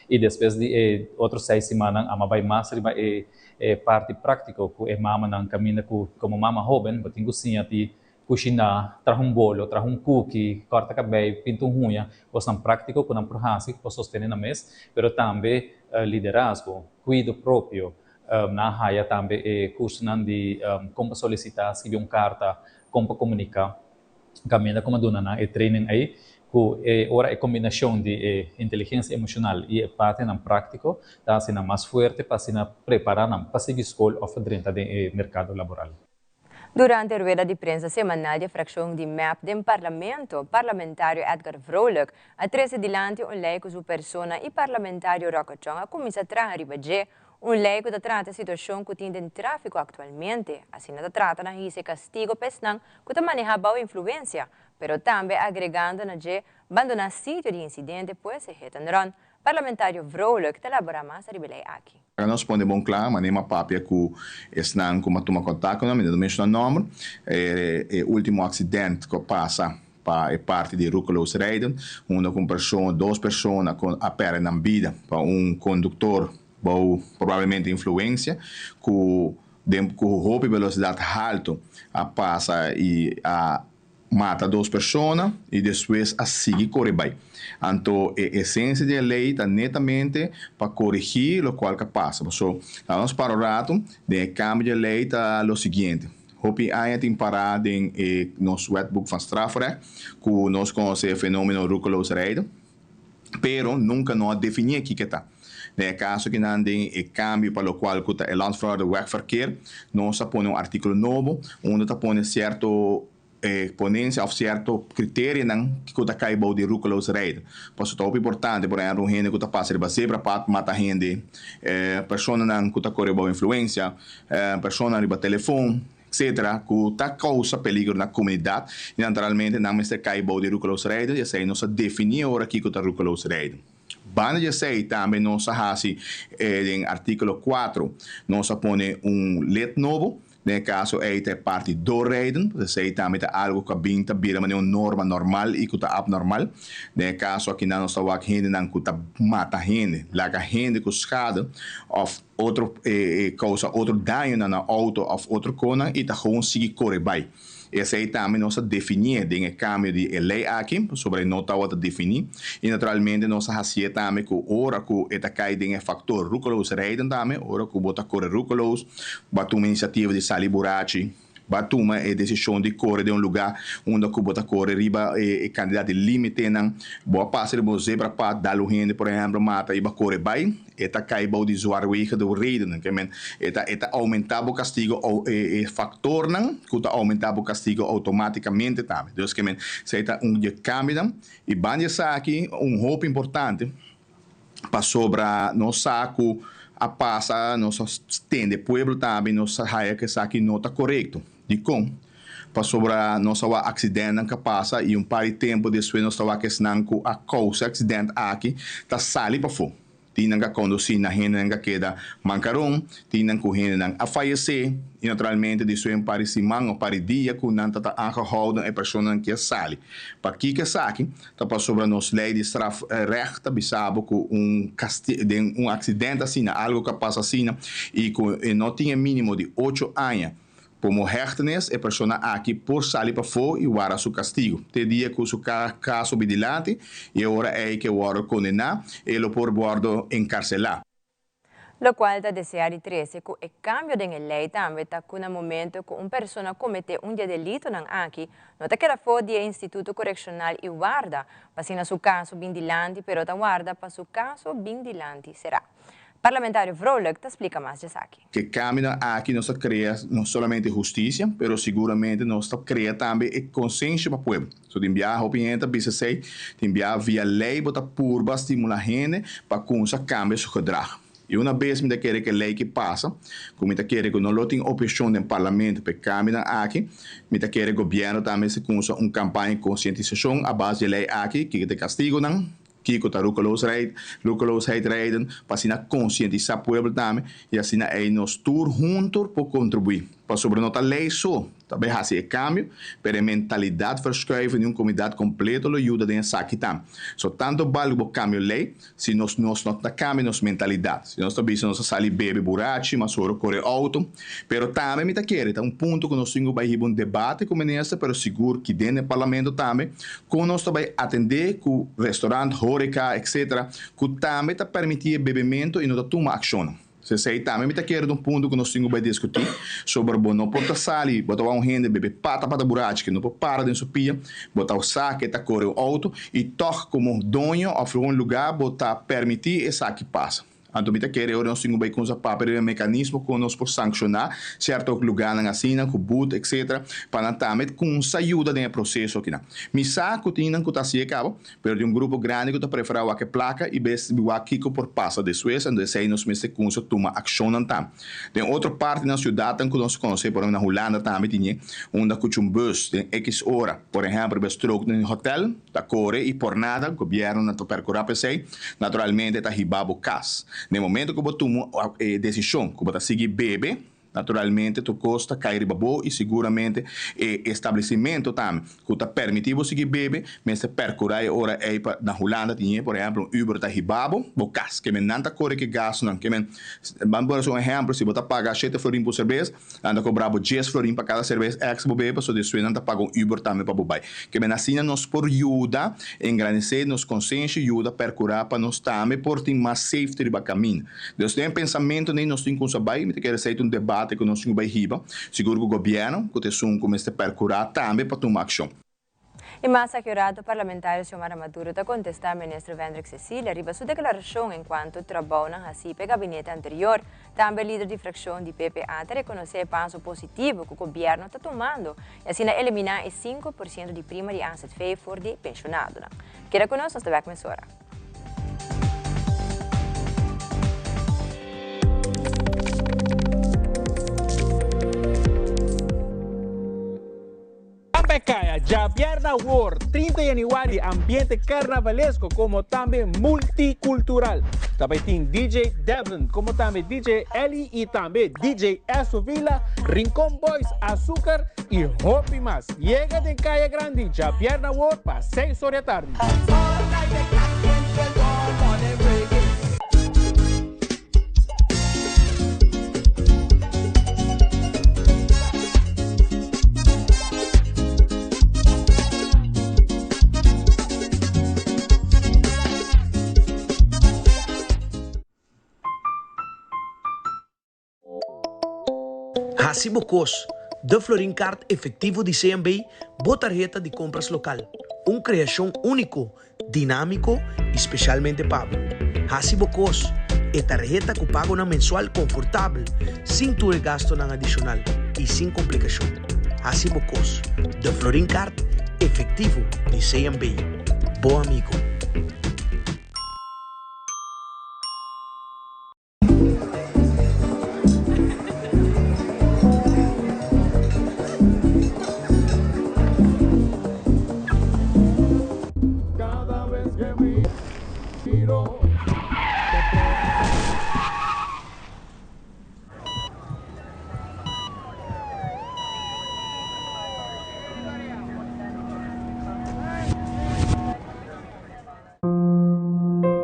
Y despues di e otro seis simannan ama bay mas riba e e parti practico cu e mamanan caminda cu como mama hoben bo tin cu siña di kushiná, traha un bolo, traha un kuki, kòrta kabei, pinta un huña, kosnan práktiko ku nan por hasi pa sostené nan mes, pero tambe liderazgo, kuido propio. Nan a haya tambe e kursonan di kon pa solisitá, skibi un karta, kon pa komuniká. Kaminda ku mi a duna nan e training ei, ku e ora e kombinashon di e inteligensia emoshonal i e partinan práktiko ta hasi nan mas fuerte pa asina prepará nan pa sigui skol òf drenta den e merkado laboral. Durante rueda di prensa semanal di e frakshon di mep den Parlamento, parlamentario Edgar Vrolijk a trese dilanti un lei ku su persona i parlamentario Rocco Chong a kuminsá traha riba dje, un lei ku ta trata e situashon ku tin den tráfiko aktualmente. Asina ta trata na hisa e kastigo pa esnan ku ta manehá bou influensia, pero tambe agregando na dje bandoná sitio di insidente pues e hit and run. Parlamentario Vrolijk ta laborá mas riba e lei aki. Nos pone bon kla, manera mi a papia ku esnan ku mi a tuma kontak ku nan, mi no ta menshoná nòmber, e último aksident ku a pasa pa e parti di Roekeloos Rijden, unda ku un persona, dos persona ku a pèrdè nan bida pa un konduktor bou probablemente influensia ku den ku hopi velosidat haltu a pasa i a mata dos persona i despues a sigui kore bai. Anto e esensia di e lei ta netamente pa korigí lokual ku a pasa. Paso laga nos para un ratu, den e kambio di e lei ta lo siguiente, hopi aña tin pará den e nos Wetboek van Strafrecht ku nos konosé e fenomeno roekeloos rijden, pero nunka no a definié kiko e ta. Den e kaso kinan den e kambio pa lokual ku ta e Landsverordening Wegverkeer, nos a pone un artíkulo nobo unda ta pone sierto ponensia òf sierto kriterionan ku ta kai bou di roekeloos rijden. Pasobra ta hopi importante, por ehèmpel un hende ku ta pasa riba zebrapad mata hende, personanan ku ta kore bou influensia, personanan riba telefon, etcetera, ku ta kousa peligro na komunidat i naturalmente nan mester kai bou di roekeloos rijden i esei nos a definí ora kiko ta roekeloos rijden. Banda di esei tambe nos a hasi den artíkulo kuatro nos a pone un lid nobo, den e kaso ei ta e parti doorrijden, pues esei tambe ta algu ku a bin ta bira manera un norma normal i ku ta abnormal. Den e kaso akinan nos ta wak hendenan ku ta mata hende, laga hende ku skade òf otro kousa otro dañonan na outo òf otro konan i ta gewoon sigui kore bai. Esei tambe nos a definié den e kambio di e lei aki, pasobra e no tabata definí. I naturalmente nos a hasié tambe ku ora ku e ta kai den e faktor roekeloos rijden tambe, ora ku bo ta kore roekeloos, bo a tuma inisiativa di sali burachi, bo a tuma e desishon di kore den un lugá unda ku bo ta kore riba e kantidat di límitenan, bo a pasa riba un zebrapad, dal un hende por ehèmpel mata i bo a kore bai. E ta kai bou di zwaarwegende redenen, ke men e ta e ta oumentá bo kastigo ou e e faktornan ku ta oumentá bo kastigo outomátikamente tambe. Dus ke men esei ta un di e kambionan. I banda di esaki un hopi importante pasobra nos sa ku a pasa nos a tende pueblo tambe nos a haya ku esaki no ta korekto. Dikon? Pasobra nos a wak aksidentnan ka pasa i un par di tempu despues nos ta wak esnan ku a kousa e aksident aki ta sali pafó. Tin nan ka kondusí na hendenan ka keda mankaron, tin nan ku hendenan a fayesé i naturalmente despues un par di siman o par di dia ku nan ta ta aangehouden e personanan ke a sali. Pakiko esaki? Ta pasobra nos lei di strafrecht ta bisa bo ku un kasti den un aksident asina, algu ka pasa asina i ku e no tin e mínimo di ocho aña Como hechtenis e persona aki por sali pafó y wara su castigo te dia cu su caso bi dilanti y e ora ey ke wordo condena e lo por wordo encarcela. Locual ta desea di trece cu e cambio den e ley tambe ta cu na momento cu un persona comete un di e delitonan aki no ta keda for di e instituto coreccional y warda pa asina su caso bin dilanti pero ta warda pa su caso bin dilanti sera. Parlamentario Vrolijk ta splika mas djesaki. Ke kambionan aki nos ta krea no solamente hustisia, pero siguramente nos ta krea tambe e konsensia pa pueblo. So tin biaha hopi hende ta bisa esei, tin biaha via lei bo ta purba stimula hende pa kumsa kambia su gedrag. I una bes mi ta kere ke lei ki pasa, ku mi ta kere ku no lo tin oposishon den parlamento pa e kambionan aki, mi ta kere gobièrnu tambe si kumsa un kampaña di konsientisashon a base di e lei aki, kiko ta e kastigunan, Kiko ta roekeloosheid, roekeloosheid rijden, pa asina konsientisá pueblo tambe i asina ei nos tur hunto por kontribuí. Pasobra no ta ley so ta bay haci e cambio, pero e mentalidad verschuiven di un comunidad completo lo yuda den esaki tambe. So tanto bal cu bo cambio ley, si nos nos no ta cambia nos mentalidad. Si nos ta bisa nos ta sali bebe burachi, mas ora core auto. Pero tambe mi ta kere ta un punto cu nos tin cu bay hiba un debate cu minister, pero sigur ki den e parlamento tambe, con nos ta bay atende cu restaurant, horeca, etc. Cu tambe ta permiti e bebemento y no ta tuma accionnan. Esei tambe mi ta kere ta un punto ku nos tin ku bai diskutí sobre bo no por ta sali, bo ta wak un hende bebe pata pata burachi ke no por para den su pia, bo ta sa ke ta kore un outo i tòg komo doño òf un lugá bo ta permití esaki pasa. Anto mi ta kere ora nos tin ku bai kumsa papia riba e mekanismo kon nos por sankshoná sierto lugánan asina ku but etcetera pa nan tambe kumsa yuda den e proseso akinan. Mi sa ku tin nan ku ta hasié kaba. Pero tin un grupo grandi ku ta preferá wak e plaka i bes di wak kiko por pasa despues, anto esei nos mester kumsa tuma akshonnan tambe. Den otro partinan siudatnan ku nos konosé, por ehempel na Hulanda tambe tin e, unda ku un bus den ekis ora, por ehempel riba strook den hotel, ta kore i por nada gobièrnunan ta perkurá pa esei, naturalmente ta hiba bo kas. Den momento ku bo tuma e desishon ku bo ta sigui bebe, Naturalmente tur kos ta kai riba bo i siguramente e establesimentu tambe ku ta permití bo sigui bebe mester perkurá e ora ei pa na Hulanda tin e por ehèmpel un Uber ta hiba bo bo kas ke men nan ta kore ke gastunan ke men ban pone un ehèmpel si bo ta paga shete florin pa un serbes nan ta kobra bo dies florin pa kada serbes èkstra bo bebe pasobra despues nan ta paga un Uber tambe pa bo bai ke men asina nos por yuda engrandeser nos konsenshi yuda perkurá pa nos tambe por tin mas safety riba kaminda. Dus den pensamentu nei nos tin kumsa bai, mi ta kere esei ta un debate ku nos tin ku bai hiba, sigur ku gobièrnu ku ta esun ku mester perkurá tambe pa tuma akshon. E mas akurato parlamentario Xiomara Maduro ta kontestá minister Vendrik Cecilia riba su deklarashon enkuanto trabounan hasí pa e gabinete anterior. Tambe lider di frakshon di PPA ta rekonosé e paso positivo ku gobièrnu ta tumando i asina eliminá e 5% di prima di azv for di penshonadonan. Keda ku nos, nos ta bèk mesora. Tambe kaya djabièrnè awor, 30 yanüari, ambiente karnavalesko komo tambe multikultural. Ta bai tin DJ Devlin komo tambe DJ Elly i tambe DJ Esso Villa, Rincon Boys, Azúcar i hopi mas. Yega den Kaya Grandi djabièrnè awor pa seis or di atardi. Hasi bo kos, De Florin Card Efectivo di CMB, bo tarheta di kompras lokal. Un kreashon úniko, dinámiko i spesialmente pa bo. Hasi bo kos, e tarheta ku pagonan mensual konfortabel, sin tur e gastunan adishonal i sin komplikashon. Hasi bo kos, De Florin Card Efectivo di CMB, bo amigo.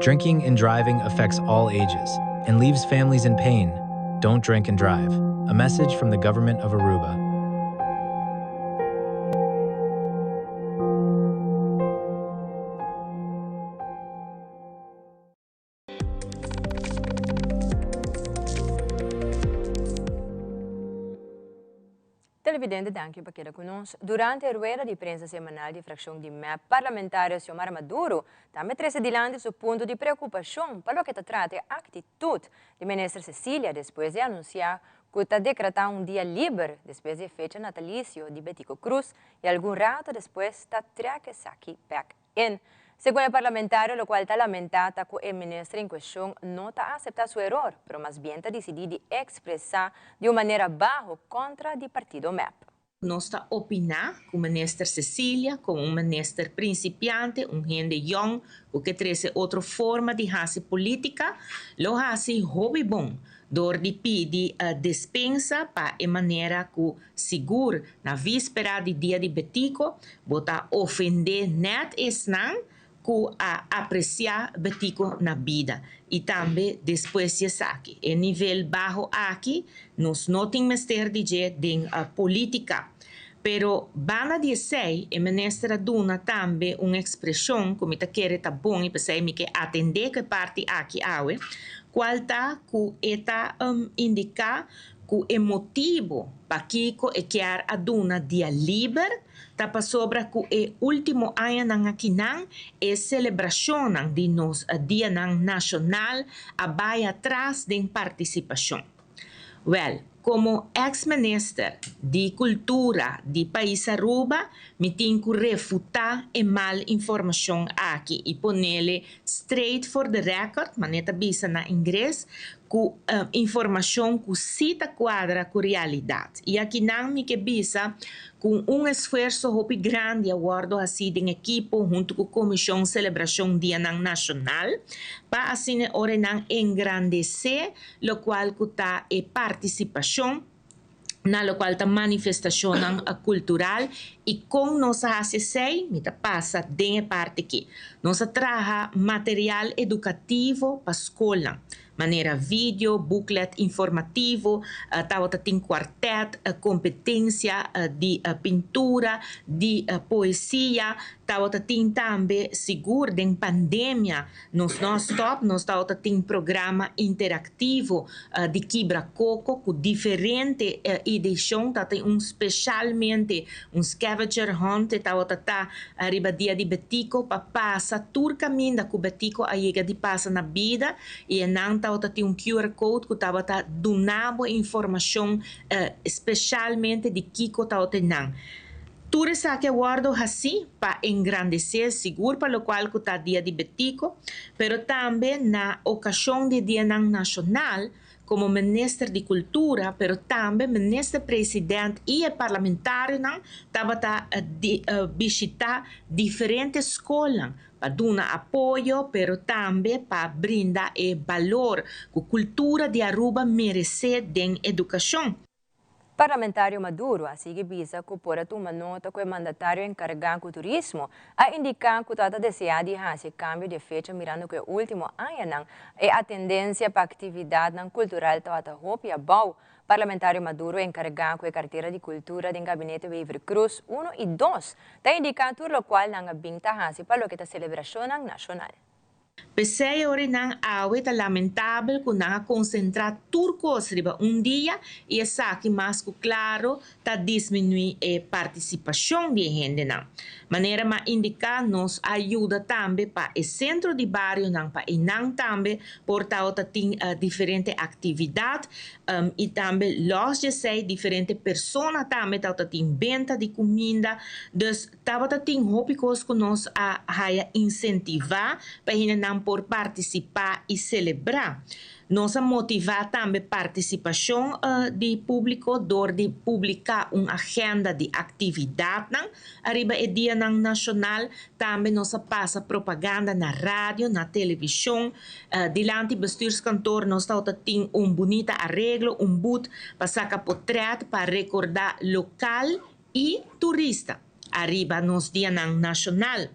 Drinking and driving affects all ages and leaves families in pain. Don't drink and drive. A message from the government of Aruba. Televidente danki pa keda ku nos. Durante e rueda di prensa semanal di frakshon di mep, parlamentario Xiomara Maduro tambe trese dilanti su punto di preokupashon pa loke ta trata e aktitut di minister Cecilia despues di anunsiá ku ta dekretá un dia liber despues di e fecha natalisio di Betico Croes i algun rato despues ta trèk esaki bèk in. Segun e parlamentario lokual ta lamentá ta ku e minister en kueshon no ta aseptá su eror, pero mas bien ta disidí di ekspresá di un manera baho kontra di partido mep. Nos ta opiná ku Minister Cecilia komo un minister prinsipiante, un hende yòn ku ke trese otro forma di hasi polítika, lo hasi hopi bon dor di pidi despensa pa e manera ku sigur na víspera di Dia di Betico bo ta ofendé nèt esnan ku a apresiá Betico na bida i tambe despues di esaki. E nivel baho aki nos no tin mester di dje den polítika. Pero banda di esei e minister a duna tambe un ekspreshon ku mi ta kere ta bon i p'esei mi ke atendé ku e parti aki awe, kual ta ku e ta indiká ku e motibu pakiko e kier a duna dia liber Ta pasobra ku e último añanan akinan e selebrashonnan di nos dianan nashonal a bai atras den partisipashon. Wèl, komo èks minister di Kultura di pais Aruba mi tin ku refutá e mal informashon aki i ponele straight for the record, manera ta bisa na ingres, ku informashon ku sí ta kuadra ku realidat. I akinan mi ke bisa ku un esfuerso hopi grandi a wòrdu hasí den ekipo huntu ku Komishon Selebrashon Dianan Nashonal pa asina e ora nan engrandesé lokual ku ta e partisipashon na lokual ta manifestashonnan kultural i kon nos a hasi esei mi ta pasa den e parti aki. Nos a traha material edukativo pa skolnan. manera video, booklet informativo, tabata tin kwartet, kompetensia di pintura, di poesia, tabata tin tambe sigur den pandemia nos no a stop, nos tabata tin programa interaktivo di kibra koko ku diferente edishon, tabata tin un speshalmente un scavenger hunt e tabata ta riba dia di Betico pa pasa tur kaminda ku Betico a yega di pasa na bida i e nan tabata tin un QR code ku tabata duna bo informashon speshalmente di kiko tabata e nan. Tur esaki a wòrdu hasí pa engrandesé sigur pa lokual ku ta dia di Betico, pero tambe na okashon di dianan nashonal Komo Minister di Kultura, pero tambe Minister President i e parlamentarionan tabata bishita diferente skolnan pa duna apoyo, pero tambe pa brinda e balor ku kultura di Aruba meresé den edukashon. Parlamentario Maduro a sigui bisa cu por a tuma nota cu e mandatario encarga cu turismo a indica cu ta ta desea di haci e cambio di e fecha mirando cu e ultimo añanan e atendencia pa actividadnan cultural tabata hopi abao. Parlamentario Maduro encarga cu e cartera di cultura den Gabinete Wever-Croes uno y dos ta indica tur locual nan a bin ta haci pa loke ta celebracionnan nacional. P'esei ora nan awe ta lamentabel ku nan a konsentrá tur kos riba un dia i esaki mas ku klaro ta disminuí e partisipashon di e hendenan. Manera m'a indiká nos a yuda tambe pa e sentro di barionan pa einan tambe por tabata tin diferente aktividat i tambe lòs di esei diferente persona tambe tabata tin benta di kuminda. Dus Tabata tin hopi kos ku nos a haya insentivá pa hendenan por partisipá i selebrá. Nos a motivá tambe partisipashon di públiko dor di publiká un agenda di aktividatnan ariba e dianan nashonal. Tambe nos a pasa propaganda na radio, na televishon. Dilanti bestuurskantoor nos tabata tin un bunita areglo, un but pa saka potrèt pa rekordá lokal i turista ariba nos dianan nashonal.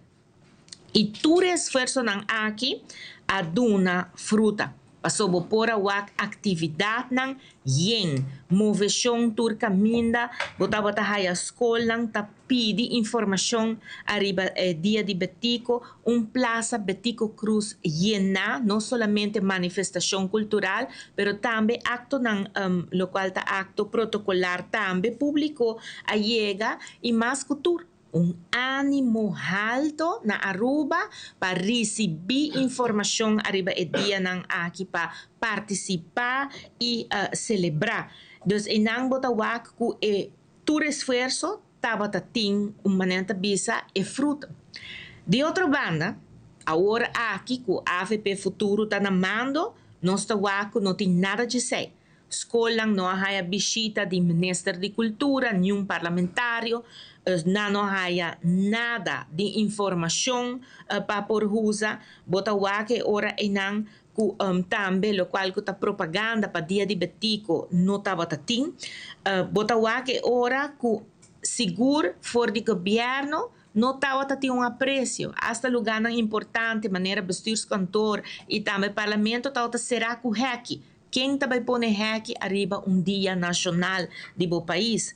I tur e esfuersonan aki a duna fruta, paso bo por a wak aktividatnan yen, moveshon tur kaminda, bo tabata haya skolnan ta pidi informashon ariba e dia di Betico, un plasa Betico Cruz yená, no solamente manifestashon kultural, pero tambe aktonan lokual ta akto protokolar tambe públiko a yega i mas ku tur un ánimo halto na Aruba pa risibí informashon ariba e dianan aki pa partisipá i selebrá. Dus einan bo ta wak ku e tur esfuerso tabata tin un manera ta bisa e fruta. Di otro banda, awor aki ku avp Futuro ta na mando, nos ta wak ku no tin nada djesei. Skolnan no a haya bishita di minister di cultura, niun parlamentario, nan no a haya nada di informacion pa por usa. Bo ta wak e ora eynan cu tambe locual cu ta propaganda pa Dia di Betico no tabata tin. Bo ta wak e ora cu sigur for di gobierno no tabata tin un aprecio. Hasta lugarnan importante manera bestuurskantoor y tambe parlamento tabata cera cu heki. Ken ta bay pone heki ariba un dia nacional di bo pais?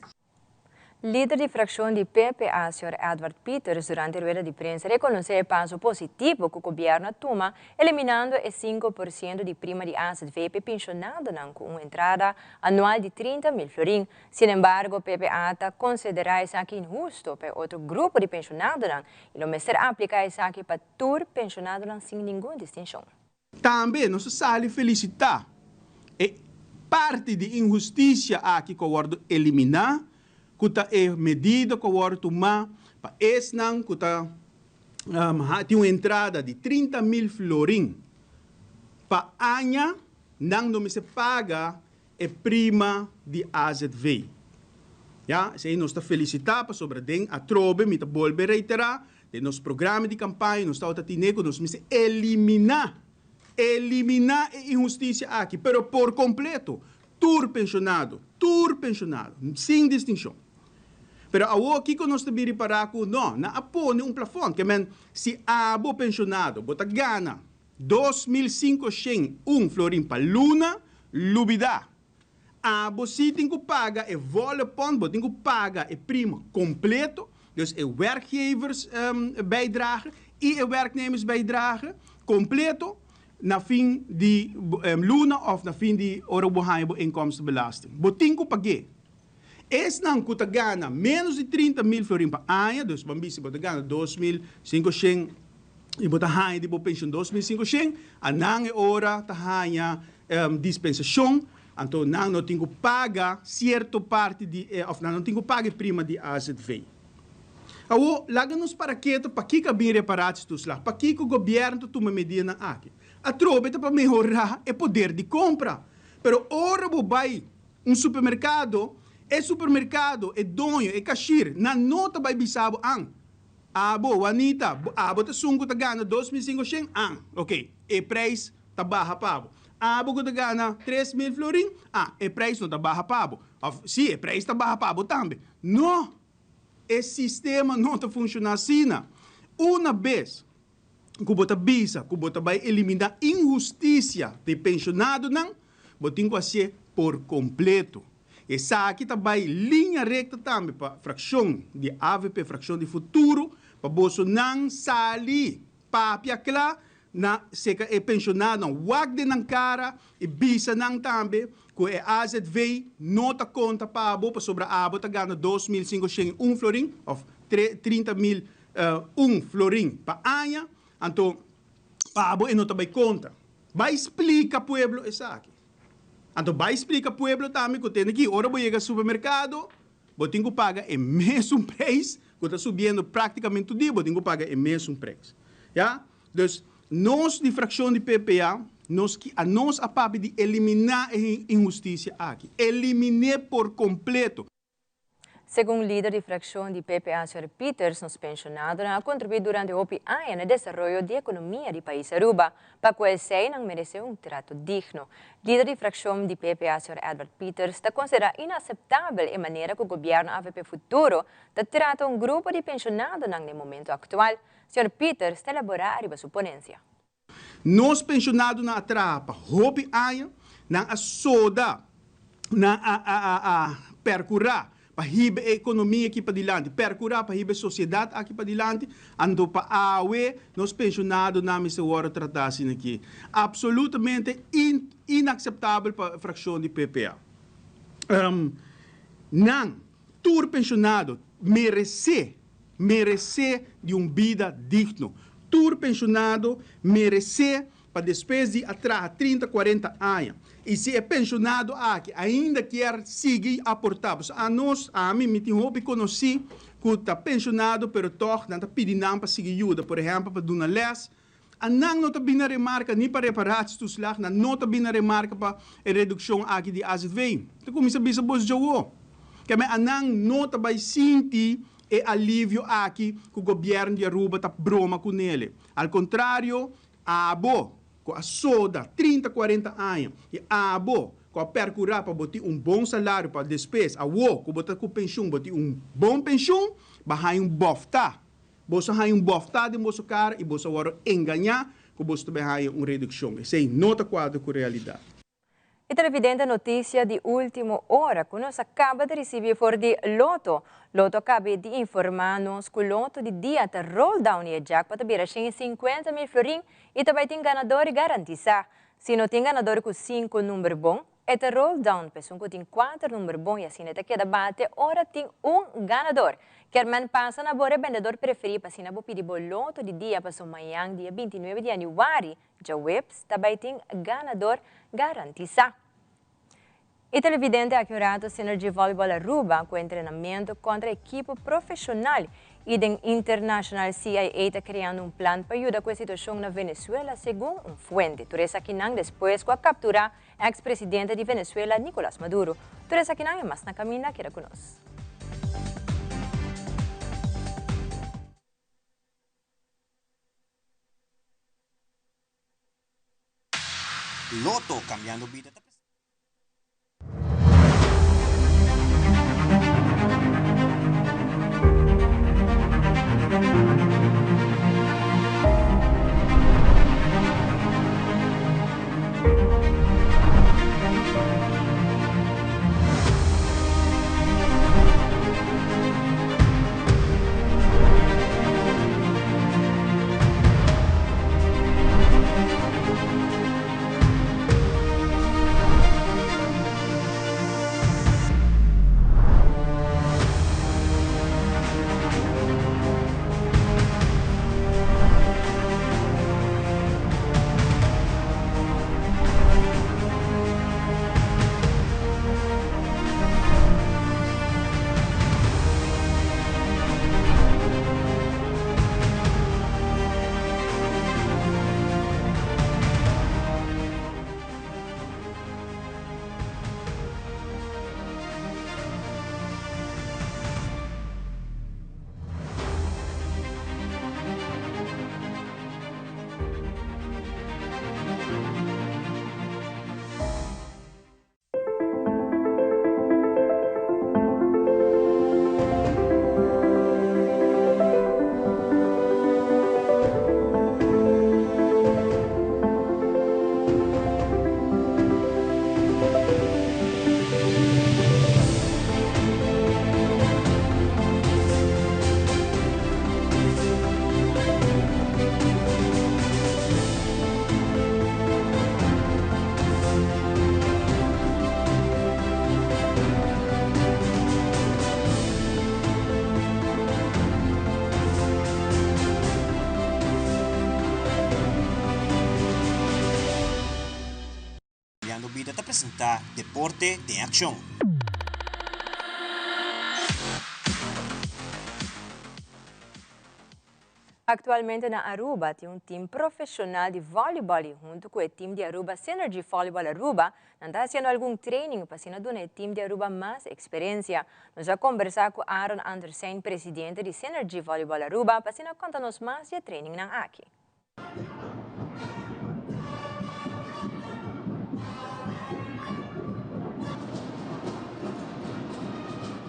Lider di fraccion di PPA, señor Edward Pieters, durante rueda di prensa reconoce e paso positivo cu gobierno a tuma eliminando e 5% di prima di AZV pa pensionadonan cu un entrada anual di 30 mil florin. Sin embargo, PPA ta considera esaki inhusto pa otro grupo di pensionadonan y lo mester aplica esaki pa tur pensionadonan sin ningun distincion. Tambe nos a sali felicita e parti di inhusticia aki cu a wordo elimina, cu ta e medida cu a wordo tuma pa esnan cu ta tin un entrada di 30 mil florin pa aña, nan no mester paga e prima di azv. Ya, esei nos ta felicita pasobra den atrobe mi ta bolbe reitera, den nos programa di campaña nos tabata tine cu nos mester elimina, elimina e inhusticia aki, pero por completo, tur pensionado, tur pensionado, sin distincion. Pero awor kico nos ta biri para cu no, nan a pone un plafond, ke men si abo pensionado bo ta gana 2501 florin pa luna, lubida. Abo si tin cu paga e volle pond, bo tin cu paga e prima completo, dus e werkgevers bijdrage y e werknemers bijdrage completo na fin di luna of na fin di ora bo haya bo inkomstenbelasting. Bo tin cu pag'e. Esnan cu ta gana menos di 30 mil florin pa aña, dus ban bisa bo ta gana 2500 y bo ta haña di bo pensioen 2500, a nan e ora ta haña dispensacion, anto nan no tin cu paga cierto parti di e, of nan no tin cu paga e prima di AZV. Awor, laga nos para keto pakico a bin reparatietoeslag, pakico gobierno ta tuma e medidanan aki. Atrobe ta pa mehora e poder di compra, pero ora bo bay un supermercado, e supermercado, e doño, e cashier, nan no ta bay bisa bo, an, abo, Juanita, abo ta esun cu ta gana 2500, an, ok, e prijs ta baha pa bo. Abo cu ta gana 3000 florin, ah, e prijs no ta baha pa bo. Of, si, e prijs ta baha pa bo tambe. No! E sistema no ta funciona asina. Una bes cu bo ta bisa cu bo ta bay elimina inhusticia di pensionadonan, bo tin cu hacié por completo. Esaki ta bay linea recta tambe pa fraccion di avp, fraccion di Futuro, pa bosonan sali papia cla na seca e pensionadonan, wak den nan cara y bisa nan tambe cu e azv no ta conta pa abo pasobra abo ta gana 2501 florin of 30.001 florin pa aña, anto pa abo e no ta bay conta. Bay splica pueblo esaki. Anto bay splica pueblo tambe cu tene ki ora bo yega supermercado bo tin cu paga e mesun prijs cu ta subiendo practicamente tur dia, bo tin cu paga e mesun prijs. Ya? Dus nos di fraccion di PPA nos ki a nos a papia di elimina e inhusticia aki. Elimine por completo. Segun lider di fraccion di PPA, señor Pieters, nos pensionadonan a contribui durante hopi aña na desaroyo di economia di pais Aruba, pa cu esey nan merece un trato digno. Lider di fraccion di PPA, señor Edward Pieters, ta considera inaceptabel e manera cu gobierno AVP Futuro ta trata un grupo di pensionadonan den momento actual. Señor Pieters ta elabora ariba su ponencia. Nos pensionadonan a traha pa hopi aña, nan a soda, nan a a a a percura pa hiba e economia aki padilanti, percura pa hiba e sociedad aki padilanti, anto pa awe nos pensionadonan mester wordo trata asina aki. Absolutamente in inacceptabel pa fraccion di PPA. Nan, tur pensionado, merece meresé di un bida digno. Tur penshonado meresé pa despues di a traha 30, 40 aña. I si e penshonado aki ainda kier sigui aportá, pasobra anos, ami, mi tin hopi konosí ku ta penshonado pero tòg nan ta pidi nan pa sigui yuda, por ehèmpel pa duna lès. A nan no ta bin na remarka ni pa reparatietoeslag, nan no ta bin na remarka pa e redukshon aki di azv. Ta kuminsá bisa bos djawo. Keme a nan no ta bai sinti e alivio aki ku gobièrnu di Aruba ta broma ku nele. Al kontrario, abo ku a soda trinta, kuarenta aña i abo ku a perkurá pa bo tin un bon salario pa despues awo ku bo ta ku penshun bo tin un bon penshun, ba haña un bòftá. Boso a haña un bòftá den boso kara i boso a wòrdu engañá ku boso ta bai haña un redukshon. Esei no ta kuadra ku realidat. E televidente noticia di ultimo ora cu nos a caba di ricibi for di Lotto. Lotto a cabe di informa nos cu Lotto di dia ta roll down y e jackpot ta bira 150 mil florin y ta bay tin ganador garantisa. Si no tin ganador cu cinco number bon, e ta roll down pa esun cu tin cuater number bon y asina e ta keda bate ora tin un ganador. Kermen pasa na bo rebendedor preferi pa asina bo pidi bo Lotto di dia paso mañan dia 29 di januari Djaweps ta bai tin ganador garantisa. E televidente aki un rato Synergy Volleyball Aruba cu entrenamento contra ekipo profesional y den internacional CIA ta creando un plan pa yuda cu e situacion na Venezuela segun un fuente. Tur esakinan despues cu a captura ex presidente di Venezuela Nicolas Maduro. Tur esakinan y mas na caminda keda cu nos. Lotto Cambiando Bida ta presenta. Cambiando Bida ta presenta Deporte den Accion. Actualmente na Aruba tin un team profesional di volleyball y hunto cu e team di Aruba Synergy Volleyball Aruba nan ta haciendo algun training pa asina duna e team di Aruba mas experiencia. Nos a conversa cu Aaron Andersen, presidente di Synergy Volleyball Aruba, pa asina conta nos mas di e trainingnan aki.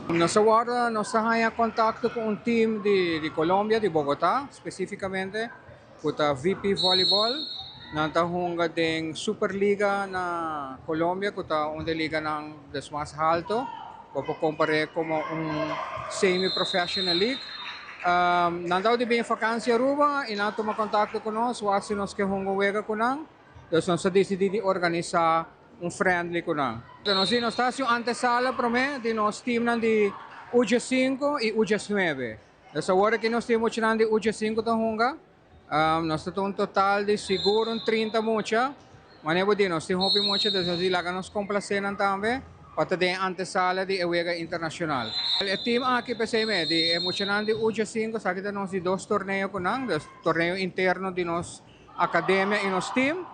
Nos a wordo, nos a haña contacto cu un team di di Colombia, di Bogota specificamente, cu ta VP Volleyball. Nan ta hunga den Superliga na Colombia, cu ta un di e liganan des mas halto. Bo por compar'é como un semi-professional league. Nan tawata di bin vakantie Aruba y nan a tuma contacto cu nos, wak si nos ke hunga un wega cu nan. Dus nos a dicidi di organisa un friendly cu nan. Nos di nos ta haci un antesala prome di nos teamnan di U sinku y U nuebe. Dus awor aki nos tin muchanan di U sinku ta hunga. Nos ta un total di sigur un 30 mucha. Wanneer bo di nos tin hopi mucha, dus nos di laga nos complace nan tambe pa ta den antesala di e wega internacional. E team aki p'esey me, di e muchanan di U sinku, esaki ta nos di dos torneo cu nan, dus torneo interno di nos. academia y nos team.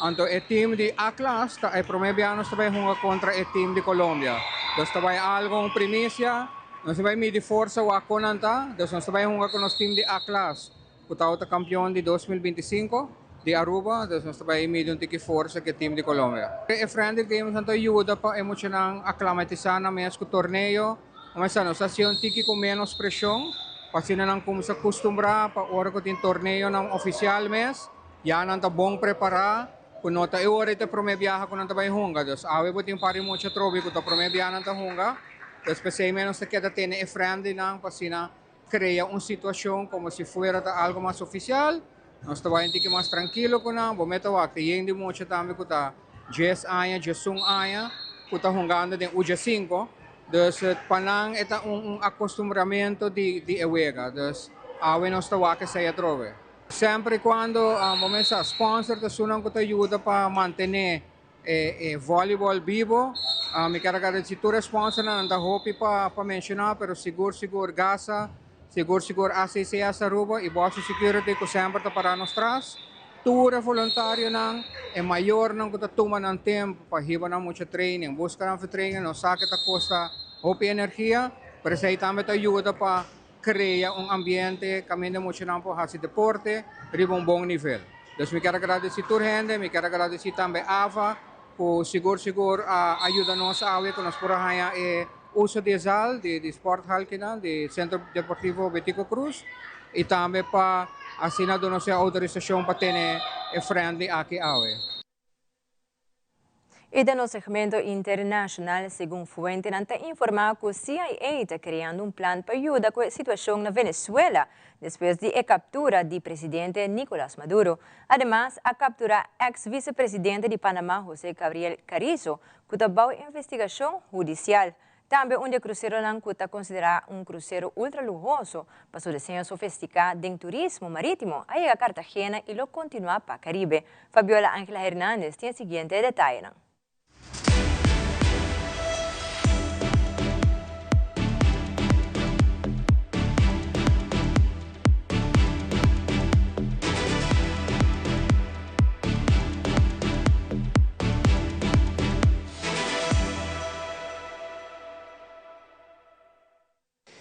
Anto e team di A klas ta e prome bia nos ta bay hunga contra e team di Colombia. Dus ta bay algo un primicia, nos ta bay midi forsa wak con nan ta, dus nos ta bay hunga cu nos team di A klas cu tawata campeon di 2025 di Aruba, dus nos ta bay midi un tiki forsa cu e team di Colombia. E friendly games nan ta yuda pa e muchanan aclamatisa nan mes cu torneo. Comenzá nos ta haci un tiki cu menos presion pa asina nan cuminsa custumbrá pa ora cu tin torneonan oficial mes ya nan ta bon prepará cu no ta e ora ta e prome biaha cu nan ta bay hunga. Dus awe bo tin un par di mucha atrobe cu ta prome biaha nan ta hunga, dus p'esey mes nos ta keda tene e friendlynan pa asina crea un situacion como si fuera ta algo mas oficial. Nos ta bay un tiki mas trankilo cu nan. Bo meta wak ta yen di mucha tambe cu ta djes aña, djesun aña cu ta hungando den U djesinco. Dus pa nan e ta un un acostumbramento di di e wega. Dus awe nos ta wak esey atrobe. Semper y cuando bo mester sa sponsor ta esunnan cu ta yuda pa mantene e e volleyball bibo. Mi kier agradeci tur e sponsornan, nan ta hopi pa pa menciona, pero sigur sigur Gasa, sigur sigur ACCS Aruba y Boston Security cu semper ta para nos tras. Tur e voluntarionan, e mayornan cu ta tuma nan tempo pa hiba nan mucha training, busca nan for training, nos sa cu ta costa hopi energia, pero esey tambe ta yuda pa crea un ambiente caminda muchanan por haci deporte riba un bon nivel. Dus mi kier a gradeci tur hende, mi kier a gradeci tambe AVA cu sigur sigur a yuda nos awe cu nos por a haya e uso di e zaal, di sporthal kinan, di Centro Deportivo Betico Croes y tambe pa asina duna nos e autorisacion pa tene e friendly aki awe. Y den nos segmento internacional, segun fuentenan ta informa cu CIA ta creando un plan pa yuda cu e situacion na Venezuela despues di e captura di presidente Nicolas Maduro. Ademas, a captura ex vicepresidente di Panama Jose Gabriel Carrizo, cu ta bao investigacion hudicial. Tambe un di e cruceronan cu ta considera un crucero ultra luhoso pa su diseño sofistica den turismo maritimo a yega Cartagena y lo continua pa Caribe. Fabiola Angela Hernandez tin e siguiente detayenan.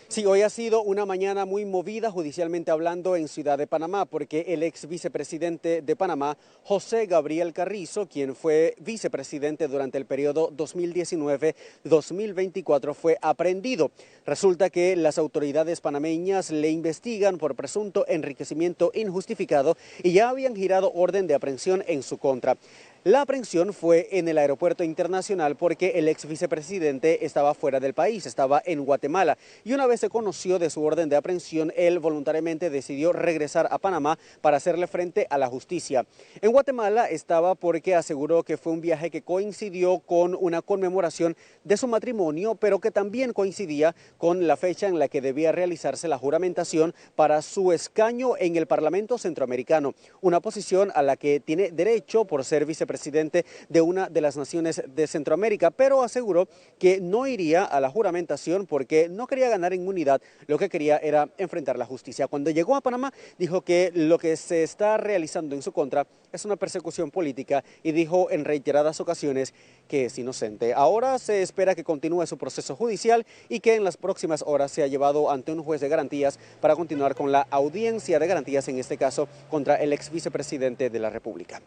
Sí, hoy ha sido una mañana muy movida judicialmente hablando en Ciudad de Panamá, porque el ex vicepresidente de Panamá, José Gabriel Carrizo, quien fue vicepresidente durante el periodo 2019-2024, fue aprehendido. Resulta que las autoridades panameñas le investigan por presunto enriquecimiento injustificado y ya habían girado orden de aprehensión en su contra. La aprehensión fue en el aeropuerto internacional porque el ex vicepresidente estaba fuera del país, estaba en Guatemala. Y una vez se conoció de su orden de aprehensión, él voluntariamente decidió regresar a Panamá para hacerle frente a la justicia. En Guatemala estaba porque aseguró que fue un viaje que coincidió con una conmemoración de su matrimonio, pero que también coincidía con la fecha en la que debía realizarse la juramentación para su escaño en el Parlamento Centroamericano, una posición a la que tiene derecho por ser vicepresidente de una de las naciones de Centroamérica, pero aseguró que no iría a la juramentación porque no quería ganar inmunidad, lo que quería era enfrentar la justicia. Cuando llegó a Panamá, dijo que lo que se está realizando en su contra es una persecución política y dijo en reiteradas ocasiones que es inocente. Ahora se espera que continúe su proceso judicial y que en las próximas horas sea llevado ante un juez de garantías para continuar con la audiencia de garantías, en este caso contra el ex vicepresidente de la República.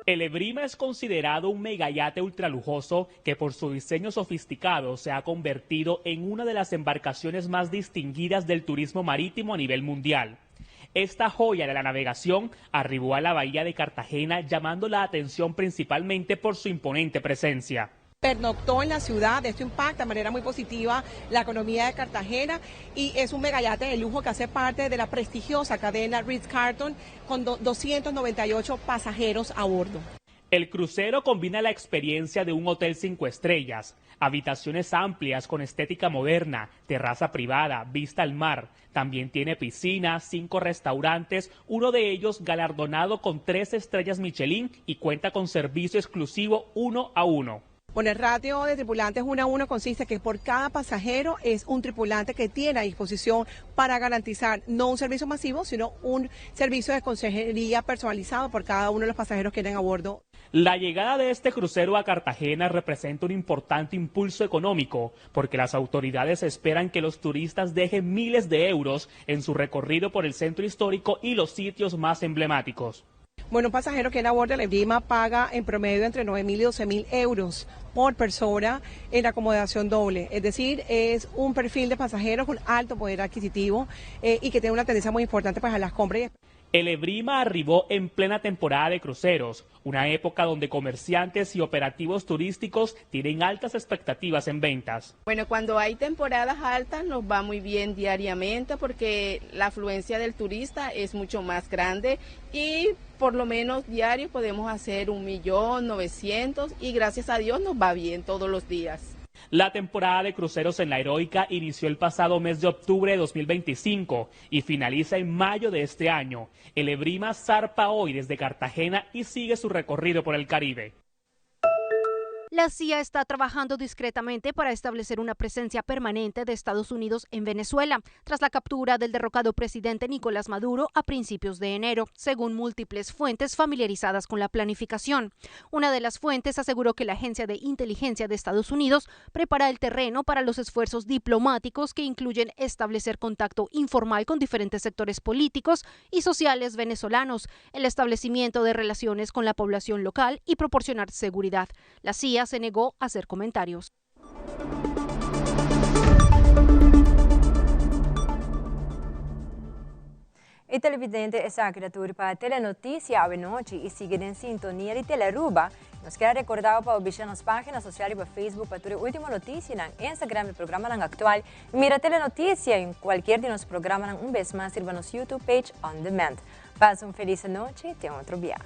El Ebrima es considerado un megayate ultralujoso que por su diseño sofisticado se ha convertido en una de las embarcaciones más distinguidas del turismo marítimo a nivel mundial. Esta joya de la navegación arribó a la bahía de Cartagena llamando la atención principalmente por su imponente presencia. Pernoctó en la ciudad, esto impacta de manera muy positiva la economía de Cartagena y es un megayate de lujo que hace parte de la prestigiosa cadena Ritz-Carlton con 298 pasajeros a bordo. El crucero combina la experiencia de un hotel 5 estrellas, habitaciones amplias con estética moderna, terraza privada, vista al mar. También tiene piscina, 5 restaurantes, uno de ellos galardonado con 3 estrellas Michelin y cuenta con servicio exclusivo 1 a 1. Bueno, el ratio de tripulantes 1 a 1 consiste que por cada pasajero es un tripulante que tiene a disposición para garantizar no un servicio masivo, sino un servicio de consejería personalizado por cada uno de los pasajeros que vienen a bordo. La llegada de este crucero a Cartagena representa un importante impulso económico, porque las autoridades esperan que los turistas dejen miles de euros en su recorrido por el centro histórico y los sitios más emblemáticos. Bueno, un pasajero que viene a bordo del Evrima paga en promedio entre 9.000 y 12.000 euros por persona en acomodación doble. Es decir, es un perfil de pasajeros con alto poder adquisitivo y que tiene una tendencia muy importante, a las compras. El Evrima arribó en plena temporada de cruceros, una época donde comerciantes y operativos turísticos tienen altas expectativas en ventas. Cuando hay temporadas altas nos va muy bien diariamente porque la afluencia del turista es mucho más grande y por lo menos diario podemos hacer un millón novecientos y gracias a Dios nos va bien todos los días. La temporada de cruceros en La Heroica inició el pasado mes de octubre de 2025 y finaliza en mayo de este año. El Evrima zarpa hoy desde Cartagena y sigue su recorrido por el Caribe. La CIA está trabajando discretamente para establecer una presencia permanente de Estados Unidos en Venezuela, tras la captura del derrocado presidente Nicolás Maduro a principios de enero, según múltiples fuentes familiarizadas con la planificación. Una de las fuentes aseguró que la Agencia de Inteligencia de Estados Unidos prepara el terreno para los esfuerzos diplomáticos que incluyen establecer contacto informal con diferentes sectores políticos y sociales venezolanos, el establecimiento de relaciones con la población local y proporcionar seguridad. La CIA se negó a hacer comentarios. E televidente esaki ta tur pa Telenoticia awe nochi y sigui den sintonia di Telearuba. Nos kier a recorda bo pa bishita nos pagina social riba Facebook pa tur e ultimo noticianan, Instagram e programanan actual. Mira Telenoticia y cualkier di nos programanan un bes mas riba nos YouTube page on demand. Pasa un feliz anochi, te otro bia.